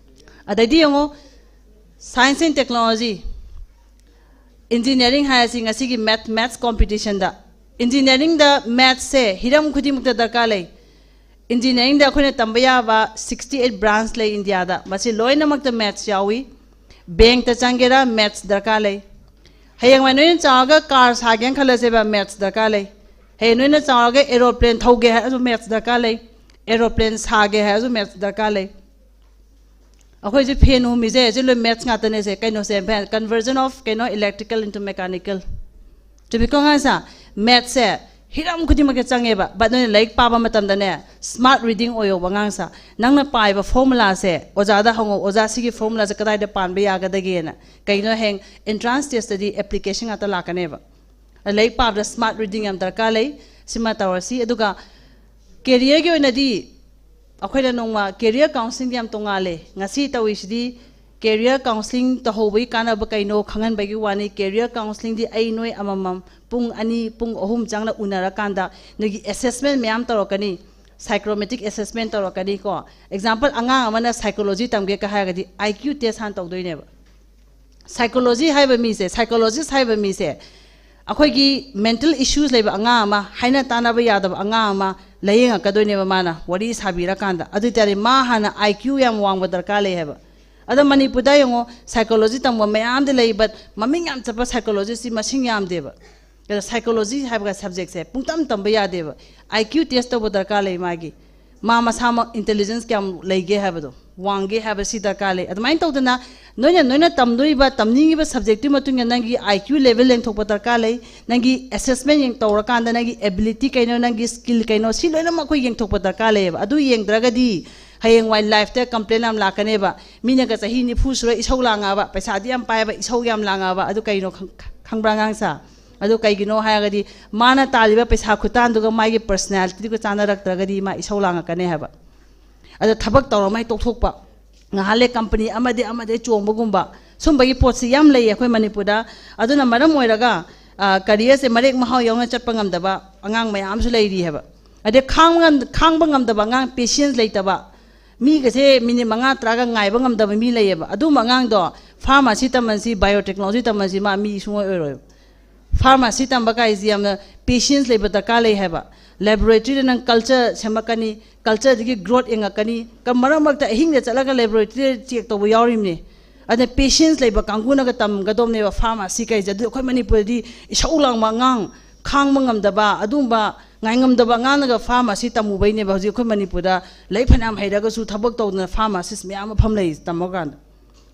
ꯑꯗꯩꯗꯤ ꯌꯦꯡꯉꯣ, ꯁꯥꯏꯟꯁ ꯑꯦꯟ ꯇꯦꯛꯅꯣꯂꯣꯖꯤ, ꯏꯟꯖꯤꯅꯤꯌꯥꯔꯤꯡ ꯍꯥꯏꯔꯁꯤ ꯉꯁꯤꯒꯤ ꯃꯦꯠ ꯃꯦꯠꯁ ꯀꯣꯝꯄꯤꯇꯤꯁꯟꯗ꯫ ꯏꯟꯖꯤꯅꯤꯌꯥꯔꯤꯡꯗ ꯃꯦꯠꯁꯁꯦ ꯍꯤꯔꯝ ꯈꯨꯗꯤꯡꯃꯛꯇ ꯗꯔꯀꯥꯔ ꯂꯩ꯫ ꯏꯟꯖꯤꯅꯤꯌꯥꯔꯤꯡꯗ ꯑꯩꯈꯣꯏꯅ ꯇꯝꯕ ꯌꯥꯕ sixty eight branch ꯂꯩ ꯏꯟꯗꯤꯌꯥꯗ, ꯃꯁꯤ ꯂꯣꯏꯅꯃꯛꯇ ꯃꯦꯠꯁ ꯌꯥꯎꯏ꯫ ꯕꯦꯡꯛꯇ ꯆꯪꯒꯦꯔꯥ ꯃꯦꯠꯁ ꯗꯔꯀꯥꯔ ꯂꯩ꯫ ꯍꯌꯦꯡꯋꯥꯏ ꯅꯣꯏꯅ ꯆꯥꯎꯔꯒ ꯀꯥꯔ ꯁꯥꯒꯦꯅ ꯈꯜꯂꯁꯦꯕ, ꯃꯦꯠꯁ ꯗꯔꯀꯥꯔ ꯂꯩ꯫ ꯍꯌꯦꯡ ꯅꯣꯏꯅ ꯆꯥꯎꯔꯒ ꯑꯦꯔꯣꯄ꯭ꯂꯦꯟ ꯊꯧꯒꯦ ꯍꯥꯏꯔꯁꯨ ꯃꯦꯠꯁ ꯗꯔꯀꯥꯔ ꯂꯩ, ꯑꯦꯔꯣꯄ꯭ꯂꯦꯟ ꯁꯥꯒꯦ ꯍꯥꯏꯔꯁꯨ ꯃꯦꯠꯁ ꯗꯔꯀꯥꯔ ꯂꯩ꯫ ꯑꯩꯈꯣꯏꯁꯦ ꯐꯦꯟ ꯍꯨꯝꯃꯤꯁꯦ ꯁꯤ ꯂꯣꯏ ꯃꯦꯠꯁ ꯉꯥꯛꯇꯅꯦ ꯁꯦ꯫ ꯀꯩꯅꯣꯁꯦ, conversion of ꯀꯩꯅꯣ, electrical into mechanical꯫ ꯆꯨꯝꯃꯤꯀꯣ ꯑꯉꯥꯡꯁꯥ? ꯃꯦꯠꯁꯁꯦ ꯍꯤꯔꯝ ꯈꯨꯗꯤꯡꯃꯛꯇ ꯆꯪꯉꯦꯕ꯫ But ꯅꯣꯏꯅ ꯂꯥꯏꯔꯤꯛ ꯄꯥꯕ ꯃꯇꯝꯗꯅꯦ, ꯁ꯭ꯃꯥꯔꯠ ꯔꯤꯗꯤꯡ ꯑꯣꯏꯌꯣꯕ ꯑꯉꯥꯡꯁꯥ꯫ ꯅꯪꯅ ꯄꯥꯏꯕ ꯐꯣꯔꯃꯨꯂꯥꯁꯦ ꯑꯣꯖꯥꯗ ꯍꯪꯉꯣ, "ꯑꯣꯖꯥ, ꯁꯤꯒꯤ ꯐꯣꯔꯃꯨꯂꯥꯁꯦ ꯀꯗꯥꯏꯗ ꯄꯥꯟꯕ ꯌꯥꯒꯗꯒꯦꯅ"꯫ ꯀꯩꯒꯤꯅꯣ, ꯍꯌꯦꯡ ꯑꯦꯟꯇ꯭ꯔꯥꯟꯁ ꯇꯦꯁꯇꯗꯤ ꯑꯦꯄ꯭ꯂꯤꯀꯦꯁꯟ ꯉꯥꯛꯇ ꯂꯥꯛꯀꯅꯦꯕ꯫ ꯂꯥꯏꯔꯤꯛ ꯄꯥꯕꯗ ꯁ꯭ꯃꯥꯔꯠ ꯔꯤꯗꯤꯡ ꯌꯥꯝ ꯗꯔꯀꯥꯔ ꯂꯩ꯫ ꯁꯤꯃ ꯇꯧꯔꯁꯤ꯫ ꯑꯗꯨꯒ ꯀꯦꯔꯤꯌꯔꯒꯤ ꯑꯣꯏꯅꯗꯤ ꯑꯩꯈꯣꯏꯅ ꯅꯣꯡꯃ ꯀꯦꯔꯤꯌꯔ ꯀꯥꯎꯟꯁꯤꯂꯤꯡꯗꯤ ꯌꯥꯝ ꯇꯣꯡꯉꯥꯜꯂꯦ꯫ ꯉꯁꯤ ꯇꯧꯔꯤꯁꯤꯗꯤ ꯀꯦꯔꯤꯌꯔ ꯀꯥꯎꯟꯁꯤꯂꯤꯡ ꯇꯧꯍꯧꯕꯒꯤ ꯀꯥꯟꯅꯕ ꯀꯩꯅꯣ ꯈꯪꯍꯟꯕꯒꯤ ꯋꯥꯅꯤ꯫ ꯀꯦꯔꯤꯌꯔ ꯀꯥꯎꯟꯁꯤꯂꯤꯡꯗꯤ ꯑꯩ ꯅꯣꯏ ꯑꯃꯃꯝ ꯄꯨꯡ ꯑꯅꯤ, ꯄꯨꯡ ꯑꯍꯨꯝ ꯆꯪꯅ ꯎꯅꯔꯀꯥꯟꯗ ꯅꯣꯏꯒꯤ ꯑꯦꯁꯦꯁꯃꯦꯟ ꯃꯌꯥꯝ ꯇꯧꯔꯛꯀꯅꯤ, ꯁꯥꯏꯀ꯭ꯔꯣꯃꯦꯇꯤꯛ ꯑꯦꯁꯦꯁꯃꯦꯟ ꯇꯧꯔꯛꯀꯅꯤꯀꯣ꯫ ꯑꯦꯛꯖꯥꯝꯄꯜ, ꯑꯉꯥꯡ ꯑꯃꯅ ꯁꯥꯏꯀꯣꯂꯣꯖꯤ ꯇꯝꯒꯦ ꯀ ꯍꯥꯏꯔꯒꯗꯤ ꯑꯥꯏ ꯀ꯭ꯌꯨ ꯇꯦꯁ ꯍꯥꯟꯅ ꯇꯧꯗꯣꯏꯅꯦꯕ꯫ ꯁꯥꯏꯀꯣꯂꯣꯖꯤ ꯍꯥꯏꯕ ꯃꯤꯁꯦ, ꯁꯥꯏꯀꯣꯂꯣꯖꯤꯁ ꯍꯥꯏꯕ ꯃꯤꯁꯦ, ꯑꯩꯈꯣꯏꯒꯤ ꯃꯦꯟꯇꯦꯜ ꯏꯁꯨꯁ ꯂꯩꯕ ꯑꯉꯥꯡ ꯑꯃ, ꯍꯥꯏꯅ ꯇꯥꯅꯕ ꯌꯥꯗꯕ ꯑꯉꯥꯡ ꯑꯃ ꯂꯥꯌꯦꯡꯉꯛꯀꯗꯣꯏꯅꯦꯕ ꯃꯥꯅ, ꯋꯥꯔꯤ ꯁꯥꯕꯤꯔꯀꯥꯟꯗ꯫ ꯑꯗꯨ ꯑꯣꯏꯇꯥꯔꯗꯤ ꯃꯥ ꯍꯥꯟꯅ ꯑꯥꯏ ꯀ꯭ꯌꯨ ꯌꯥꯝ ꯋꯥꯡꯕ ꯗꯔꯀꯥꯔ ꯂꯩ ꯍꯥꯏꯕ꯫ ꯑꯗꯣ ꯃꯅꯤꯄꯨꯔꯗ ꯌꯦꯡꯉꯣ, ꯁꯥꯏꯀꯣꯂꯣꯖꯤ ꯇꯝꯕ ꯃꯌꯥꯝꯗꯤ ꯂꯩ, but ꯃꯃꯤꯡ ꯌꯥꯝ ꯆꯠꯄ ꯁꯥꯏꯀꯣꯂꯣꯖꯤꯁꯇꯤ ꯃꯁꯤꯡ ꯌꯥꯝꯗꯦꯕ꯫ ꯑꯗꯣ ꯁꯥꯏꯀꯣꯂꯣꯖꯤ ꯍꯥꯏꯕꯒ ꯁꯕꯖꯦꯛꯁꯦ ꯄꯨꯡꯇꯝ ꯇꯝꯕ ꯌꯥꯗꯦꯕ꯫ ꯑꯥꯏ ꯀ꯭ꯌꯨ ꯇꯦꯁ ꯇꯧꯕ ꯗꯔꯀꯥꯔ ꯂꯩ ꯃꯥꯒꯤ꯫ ꯃꯥ ꯃꯁꯥꯃꯛ ꯏꯟꯇꯦꯂꯤꯖꯦꯟꯁ ꯀꯌꯥꯝ ꯂꯩꯒꯦ ꯍꯥꯏꯕꯗꯣ, ꯋꯥꯡꯒꯦ ꯍꯥꯏꯕꯁꯤ ꯗꯔꯀꯥꯔ ꯂꯩ꯫ ꯑꯗꯨꯃꯥꯏꯅ ꯇꯧꯗꯅ ꯅꯣꯏꯅ, ꯅꯣꯏꯅ ꯇꯝꯗꯣꯔꯤꯕ, ꯇꯝꯅꯤꯡꯉꯤꯕ ꯁꯕꯖꯦꯛꯇꯨꯒꯤ ꯃꯇꯨꯡ ꯏꯟꯅ ꯅꯪꯒꯤ ꯑꯥꯏ ꯀ꯭ꯌꯨ ꯂꯦꯚꯦꯜ ꯌꯦꯡꯊꯣꯛꯄ ꯗꯔꯀꯥꯔ ꯂꯩ, ꯅꯪꯒꯤ ꯑꯦꯁꯦꯁꯃꯦꯟ ꯇꯧꯔꯀꯥꯟꯗ ꯅꯪꯒꯤ ꯑꯦꯕꯤꯂꯤꯇꯤ ꯀꯩꯅꯣ, ꯅꯪꯒꯤ ꯁ꯭ꯀꯤꯜ ꯀꯩꯅꯣ, ꯁꯤ ꯂꯣꯏꯅꯃꯛ ꯑꯩꯈꯣꯏ ꯌꯦꯡꯊꯣꯛꯄ ꯗꯔꯀꯥꯔ ꯂꯩꯌꯦꯕ꯫ ꯑꯗꯨ ꯌꯦꯡꯗ꯭ꯔꯒꯗꯤ ꯍꯌꯦꯡꯋꯥꯏ ꯂꯥꯏꯐꯇ ꯀꯝꯄ꯭ꯂꯦꯟ ꯌꯥꯝ ꯂꯥꯛꯀꯅꯦꯕ꯫ ꯃꯤꯅꯒ ꯆꯍꯤ ꯅꯤꯐꯨ ꯁꯨꯔ ꯏꯁꯧ ꯂꯥꯡꯉꯛꯑꯕ, ꯄꯩꯁꯥꯗꯤ ꯌꯥꯝ ꯄꯥꯏꯕ, ꯏꯁꯧ ꯌꯥꯝ ꯂꯥꯡꯉꯛꯑꯕ, ꯑꯗꯨ ꯀꯩꯅꯣ ꯈꯪ-, ꯈꯪꯕ꯭ꯔꯥ ꯑꯉꯥꯡꯁꯥ? ꯑꯗꯨ ꯀꯩꯒꯤꯅꯣ ꯍꯥꯏꯔꯒꯗꯤ ꯃꯥꯅ ꯇꯥꯜꯂꯤꯕ ꯄꯩꯁꯥ ꯈꯨꯇꯥꯟꯗꯨꯒ ꯃꯥꯒꯤ ꯄꯔꯁꯅꯦꯂꯤꯇꯤꯗꯨꯒ ꯆꯥꯟꯅꯔꯛꯇ꯭ꯔꯒꯗꯤ ꯃꯥ ꯏꯁꯧ ꯂꯥꯡꯉꯛꯀꯅꯤ ꯍꯥꯏꯕ꯫ ꯑꯗꯣ ꯊꯕꯛ ꯇꯧꯔꯃꯩ ꯇꯣꯛꯊꯣꯛꯄ꯫ ꯉꯥꯏꯍꯥꯛ ꯂꯩ ꯀꯝꯄꯅꯤ ꯑꯃꯗꯤ ꯑꯃꯗꯤ ꯆꯣꯡꯕꯒꯨꯝꯕ, ꯁꯨꯝꯕꯒꯤ ꯄꯣꯠꯁꯤ ꯌꯥꯝ ꯂꯩꯌꯦ ꯑꯩꯈꯣꯏ ꯃꯅꯤꯄꯨꯔꯗ꯫ ꯑꯗꯨꯅ ꯃꯔꯝ ꯑꯣꯏꯔꯒ ꯀꯔꯤꯌꯔꯁꯦ ꯃꯔꯦꯛ ꯃꯍꯥꯎ ꯌꯥꯎꯅ ꯆꯠꯄ ꯉꯝꯗꯕ ꯑꯉꯥꯡ ꯃꯌꯥꯝ ꯑꯃꯁꯨ ꯂꯩꯔꯤ ꯍꯥꯏꯕ꯫ ꯑꯗꯩ ꯈꯥꯡꯕ ꯉꯝ- ꯈꯥꯡꯕ ꯉꯝꯗꯕ ꯑꯉꯥꯡ, ꯄꯦꯁꯦꯟꯁ ꯂꯩꯇꯕ, ꯃꯤꯒꯁꯦ ꯃꯤꯅꯤꯠ ꯃꯉꯥ ꯇꯔꯥꯒ ꯉꯥꯏꯕ ꯉꯝꯗꯕ ꯃꯤ ꯂꯩꯌꯦꯕ꯫ ꯑꯗꯨꯝꯕ ꯑꯉꯥꯡꯗꯣ ꯐꯥꯔꯃꯥꯁꯤ ꯇꯝꯍꯟꯁꯤ, ꯕꯥꯏꯑꯣꯇꯦꯛꯅꯣꯂꯣꯖꯤ ꯇꯝꯍꯟꯁꯤ, ꯃꯥ ꯃꯤ ꯁꯨꯡꯑꯣꯏ ꯑꯣꯏꯔꯣꯏꯕ꯫ ꯐꯥꯔꯃꯥꯁꯤ ꯇꯝꯕ ꯀꯥꯏꯁꯤ ꯌꯥꯝꯅ ꯄꯦꯁꯦꯟꯁ ꯂꯩꯕ ꯗꯔꯀꯥꯔ ꯂꯩ ꯍꯥꯏꯕ꯫ ꯂꯦꯕꯣꯔꯦꯇꯔꯤꯗ ꯅꯪ ꯀꯜꯆꯔ ꯁꯦꯝꯃꯛꯀꯅꯤ, ꯀꯜꯆꯔꯗꯒꯤ ꯒ꯭ꯔꯣꯠ ꯌꯦꯡꯉꯛꯀꯅꯤ꯫ ꯀ- ꯃꯔꯛ ꯃꯔꯛꯇ ꯑꯍꯤꯡꯗ ꯆꯠꯂꯒ ꯂꯦꯕꯣꯔꯦꯇꯔꯤꯗ ꯆꯦꯛ ꯇꯧꯕ ꯌꯥꯎꯔꯤꯕꯅꯤ꯫ ꯑꯗꯨꯅ ꯄꯦꯁꯦꯟꯁ ꯂꯩꯕ ꯀꯥꯡꯕꯨꯅꯒ ꯇꯝꯒꯗꯧꯕꯅꯦꯕ ꯐꯥꯔꯃꯥꯁꯤ ꯀꯩꯁꯦ꯫ ꯑꯗꯨ ꯑꯩꯈꯣꯏ ꯃꯅꯤꯄꯨꯔꯗꯤ ꯏꯁꯧ ꯂꯥꯡꯕ ꯑꯉꯥꯡ, ꯈꯥꯡꯕ ꯉꯝꯗꯕ, ꯑꯗꯨꯒꯨꯝꯕ ꯉꯥꯏꯉꯝꯗꯕ ꯑꯉꯥꯡꯅꯒ ꯐꯥꯔꯃꯥꯁꯤ ꯇꯝꯃꯨꯕꯩꯅꯦꯕ ꯍꯧꯖꯤꯛ ꯑꯩꯈꯣꯏ ꯃꯅꯤꯄꯨꯔꯗ ꯂꯥꯏꯔꯤꯛ ꯐꯅꯌꯥꯝ ꯍꯩꯔꯒꯁꯨ ꯊꯕꯛ ꯇꯧꯗꯅ ꯐꯥꯔꯃꯥꯁꯤꯁ ꯃꯌꯥꯝ ꯑꯃ ꯐꯝ ꯂꯩ ꯇꯝꯃꯀꯥꯟꯗ꯫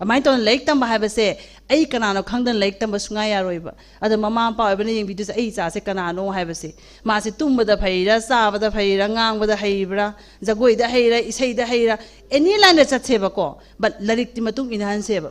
ꯑꯗꯨꯃꯥꯏꯅ ꯇꯧꯅ ꯂꯥꯏꯔꯤꯛ ꯇꯝꯕ ꯍꯥꯏꯕꯁꯦ ꯑꯩ ꯀꯅꯥꯅꯣ ꯈꯪꯗꯅ ꯂꯥꯏꯔꯤꯛ ꯇꯝꯕ ꯁꯨꯡꯌꯥ ꯌꯥꯔꯣꯏꯕ꯫ ꯑꯗꯣ ꯃꯃꯥ ꯃꯄꯥ ꯑꯣꯏꯕꯅ ꯌꯦꯡꯕꯤꯗꯣꯏꯁꯦ ꯑꯩ ꯏꯆꯥꯁꯦ ꯀꯅꯥꯅꯣ ꯍꯥꯏꯕꯁꯦ꯫ ꯃꯥꯁꯦ ꯇꯨꯝꯕꯗ ꯐꯩꯔꯥ, ꯆꯥꯕꯗ ꯐꯩꯔꯥ, ꯉꯥꯡꯕꯗ ꯍꯩꯕ꯭ꯔꯥ, ꯖꯒꯣꯏꯗ ꯍꯩꯔꯥ, ꯏꯁꯩꯗ ꯍꯩꯔꯥ, ꯑꯦꯅꯤ ꯂꯥꯏꯟꯗ ꯆꯠꯁꯦꯕꯀꯣ, ꯕꯠ ꯂꯥꯏꯔꯤꯛꯇꯤ ꯃꯇꯨꯡ ꯏꯟꯅꯍꯟꯁꯦꯕ꯫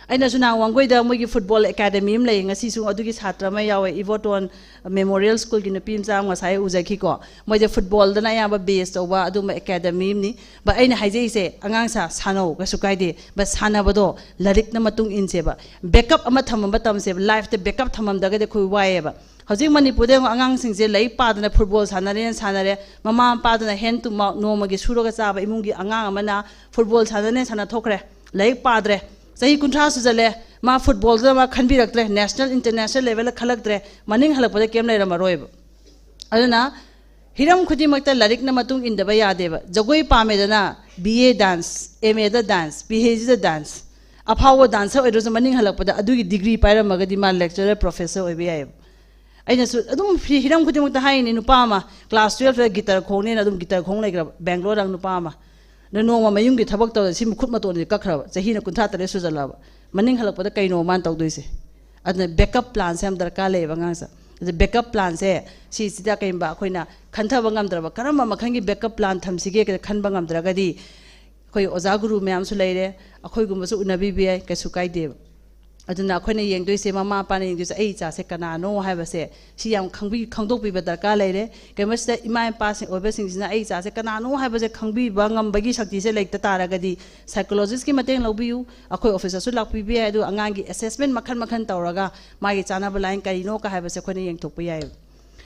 ꯑꯩꯅꯁꯨ ꯅꯍꯥꯟ ꯋꯥꯡꯒꯣꯏꯗ ꯃꯣꯏꯒꯤ ꯐꯨꯠꯕꯣꯜ ꯑꯦꯀꯥꯗꯃꯤ ꯑꯃ ꯂꯩ, ꯉꯁꯤꯁꯨ ꯑꯗꯨꯒꯤ ꯁꯥꯇ꯭ꯔ ꯑꯃ ꯌꯥꯎꯋꯦ, ꯏꯕꯣꯇꯣꯟ ꯃꯦꯃꯣꯔꯤꯌꯦꯜ ꯁ꯭ꯀꯨꯜꯒꯤ ꯅꯨꯄꯤ ꯃꯆꯥ ꯑꯃ ꯉꯁꯥꯏ ꯎꯖꯈꯤꯀꯣ꯫ ꯃꯣꯏꯁꯦ ꯐꯨꯠꯕꯣꯜꯗꯅ ꯑꯌꯥꯝꯕ ꯕꯦꯁ ꯇꯧꯕ ꯑꯗꯨꯝꯕ ꯑꯦꯀꯥꯗꯃꯤ ꯑꯃꯅꯤ꯫ ꯕꯠ ꯑꯩꯅ ꯍꯥꯏꯖꯩꯁꯦ, ꯑꯉꯥꯡꯁꯥ ꯁꯥꯟꯅꯧ, ꯀꯩꯁꯨ ꯀꯥꯏꯗꯦ, ꯕꯠ ꯁꯥꯟꯅꯕꯗꯣ ꯂꯥꯏꯔꯤꯛꯅ ꯃꯇꯨꯡ ꯏꯟꯁꯦꯕ꯫ ꯕꯦꯛꯀꯞ ꯑꯃ ꯊꯝꯕ ꯃꯇꯝꯁꯦ, ꯂꯥꯏꯐꯇ ꯕꯦꯛꯀꯞ ꯊꯝꯃꯝꯗ꯭ꯔꯒꯗꯤ ꯑꯩꯈꯣꯏ ꯋꯥꯏꯑꯦꯕ꯫ ꯍꯧꯖꯤꯛ ꯃꯅꯤꯄꯨꯔꯗ ꯌꯦꯡꯉꯣ, ꯑꯉꯥꯡꯁꯤꯡꯁꯦ ꯂꯥꯏꯔꯤꯛ ꯄꯥꯗꯅ ꯐꯨꯠꯕꯣꯜ ꯁꯥꯟꯅꯔꯦꯅ ꯁꯥꯟꯅꯔꯦ꯫ ꯃꯃꯥ ꯃꯄꯥꯗꯨꯅ hand to mouth, ꯅꯣꯡꯃꯒꯤ ꯁꯨꯔꯒ ꯆꯥꯕ ꯏꯃꯨꯡꯒꯤ ꯑꯉꯥꯡ ꯑꯃꯅ ꯐꯨꯠꯕꯣꯜ ꯁꯥꯟꯅꯅꯦ ꯁꯥꯟꯅ ꯊꯣꯛꯈ꯭ꯔꯦ, ꯂꯥꯏꯔꯤꯛ ꯄꯥꯗ꯭ꯔꯦ꯫ ꯆꯍꯤ ꯀꯨꯟꯊ꯭ꯔꯥ ꯁꯨꯖꯜꯂꯦ, ꯃꯥ ꯐꯨꯠꯕꯣꯜꯗꯨꯗ ꯃꯥ ꯈꯟꯕꯤꯔꯛꯇ꯭ꯔꯦ, ꯅꯦꯁꯅꯦꯜ ꯏꯟꯇꯔꯅꯦꯁꯅꯦꯜ ꯂꯦꯚꯦꯜꯗ ꯈꯜꯂꯛꯇ꯭ꯔꯦ, ꯃꯅꯤꯡ ꯍꯜꯂꯛꯄꯗ ꯀꯩꯝ ꯂꯩꯔꯝꯃꯔꯣꯏꯕ꯫ ꯑꯗꯨꯅ ꯍꯤꯔꯝ ꯈꯨꯗꯤꯡꯃꯛꯇ ꯂꯥꯏꯔꯤꯛꯅ ꯃꯇꯨꯡ ꯏꯟꯗꯕ ꯌꯥꯗꯦꯕ꯫ ꯖꯒꯣꯏ ꯄꯥꯝꯃꯦꯗꯅ, B A dance, M A dance, P H ꯗꯤꯗ ꯗꯥꯟꯁ, ꯑꯐꯥꯎꯕ ꯗꯥꯟꯁꯔ ꯑꯣꯏꯗ꯭ꯔꯁꯨ ꯃꯅꯤꯡ ꯍꯜꯂꯛꯄꯗ ꯑꯗꯨꯒꯤ ꯗꯤꯒ꯭ꯔꯤ ꯄꯥꯏꯔꯝꯃꯒꯗꯤ ꯃꯥ ꯂꯦꯛꯆꯔꯔ, ꯄ꯭ꯔꯣꯐꯦꯁꯔ ꯑꯣꯏꯕ ꯌꯥꯏꯑꯕ꯫ ꯑꯩꯅꯁꯨ ꯑꯗꯨꯝ ꯍꯤ- ꯍꯤꯔꯝ ꯈꯨꯗꯤꯡꯃꯛꯇ ꯍꯥꯏꯔꯤꯅꯤ, ꯅꯨꯄꯥ ꯑꯃ ꯀ꯭ꯂꯥꯁ ꯇꯨꯌꯦꯜꯐꯇ ꯒꯤꯇꯔ ꯈꯣꯡꯅꯦꯅ ꯑꯗꯨꯝ ꯒꯤꯇꯔ ꯈꯣꯡ ꯂꯩꯈ꯭ꯔꯕ ꯕꯦꯡꯒ꯭ꯂꯣꯔꯗ ꯅꯨꯄꯥ ꯑꯃ꯫ ꯑꯗ ꯅꯣꯡꯃ ꯃꯌꯨꯝꯒꯤ ꯊꯕꯛ ꯇꯧꯔ ꯁꯤ ꯃꯈꯨꯠ ꯃꯇꯣꯟꯁꯦ ꯀꯛꯈ꯭ꯔꯕ, ꯆꯍꯤꯅ ꯀꯨꯟꯊ꯭ꯔꯥ ꯇꯔꯦꯠ ꯁꯨꯖꯜꯂꯛꯑꯕ꯫ ꯃꯅꯤꯡ ꯍꯜꯂꯛꯄꯗ ꯀꯩꯅꯣ ꯃꯥꯅ ꯇꯧꯗꯣꯏꯁꯦ? ꯑꯗꯨꯅ ꯕꯦꯛꯀꯞ ꯄ꯭ꯂꯥꯟꯁꯦ ꯌꯥꯝ ꯗꯔꯀꯥꯔ ꯂꯩꯌꯦꯕ ꯑꯉꯥꯡꯁꯦ꯫ ꯑꯗ ꯕꯦꯛꯀꯞ ꯄ꯭ꯂꯥꯟꯁꯦ ꯁꯤꯁꯤꯗ ꯀꯩꯒꯨꯝꯕ ꯑꯩꯈꯣꯏꯅ ꯈꯟꯊꯕ ꯉꯝꯗ꯭ꯔꯕ, ꯀꯔꯝꯕ ꯃꯈꯜꯒꯤ ꯕꯦꯛꯀꯞ ꯄ꯭ꯂꯥꯟ ꯊꯝꯁꯤꯒꯦ ꯈꯟꯕ ꯉꯝꯗ꯭ꯔꯒꯗꯤ, ꯑꯩꯈꯣꯏ ꯑꯣꯖꯥ ꯒꯨꯔꯨ ꯃꯌꯥꯝꯁꯨ ꯂꯩꯔꯦ, ꯑꯩꯈꯣꯏꯒꯨꯝꯕꯁꯨ ꯎꯅꯕꯤꯕ ꯌꯥꯏ, ꯀꯩꯁꯨ ꯀꯥꯏꯗꯦꯕ꯫ ꯑꯗꯨꯅ ꯑꯩꯈꯣꯏꯅ ꯌꯦꯡꯗꯣꯏꯁꯦ, ꯃꯃꯥ ꯃꯄꯥꯅ ꯌꯦꯡꯗꯣꯏꯁꯦ ꯑꯩ ꯏꯆꯥꯁꯦ ꯀꯅꯥꯅꯣ ꯍꯥꯏꯕꯁꯦ, ꯁꯤ ꯌꯥꯝ ꯈꯪꯕꯤ ꯈꯪꯗꯣꯛꯄꯤꯕ ꯗꯔꯀꯥꯔ ꯂꯩꯔꯦ꯫ ꯀꯩꯒꯨꯝꯕꯁꯤꯗ ꯏꯃꯥ ꯏꯄꯥꯁꯤꯡ ꯑꯣꯏꯕꯁꯤꯡꯁꯤꯅ ꯑꯩ ꯏꯆꯥꯁꯦ ꯀꯅꯥꯅꯣ ꯍꯥꯏꯕꯁꯦ ꯈꯪꯕꯤꯕ ꯉꯝꯕꯒꯤ ꯁꯛꯇꯤꯁꯦ ꯂꯩꯇ ꯇꯥꯔꯒꯗꯤ, psychologistꯀꯤ ꯃꯇꯦꯡ ꯂꯧꯕꯤꯌꯨ꯫ ꯑꯩꯈꯣꯏ officeꯇꯁꯨ ꯂꯥꯛꯄꯤꯕ ꯌꯥꯏ꯫ ꯑꯗꯨ ꯑꯉꯥꯡꯒꯤ assessment ꯃꯈꯜ ꯃꯈꯜ ꯇꯧꯔꯒ ꯃꯥꯒꯤ ꯆꯥꯅꯕ line ꯀꯔꯤꯅꯣ ꯀ ꯍꯥꯏꯕꯁꯦ ꯑꯩꯈꯣꯏꯅ ꯌꯦꯡꯊꯣꯛꯄ ꯌꯥꯏ꯫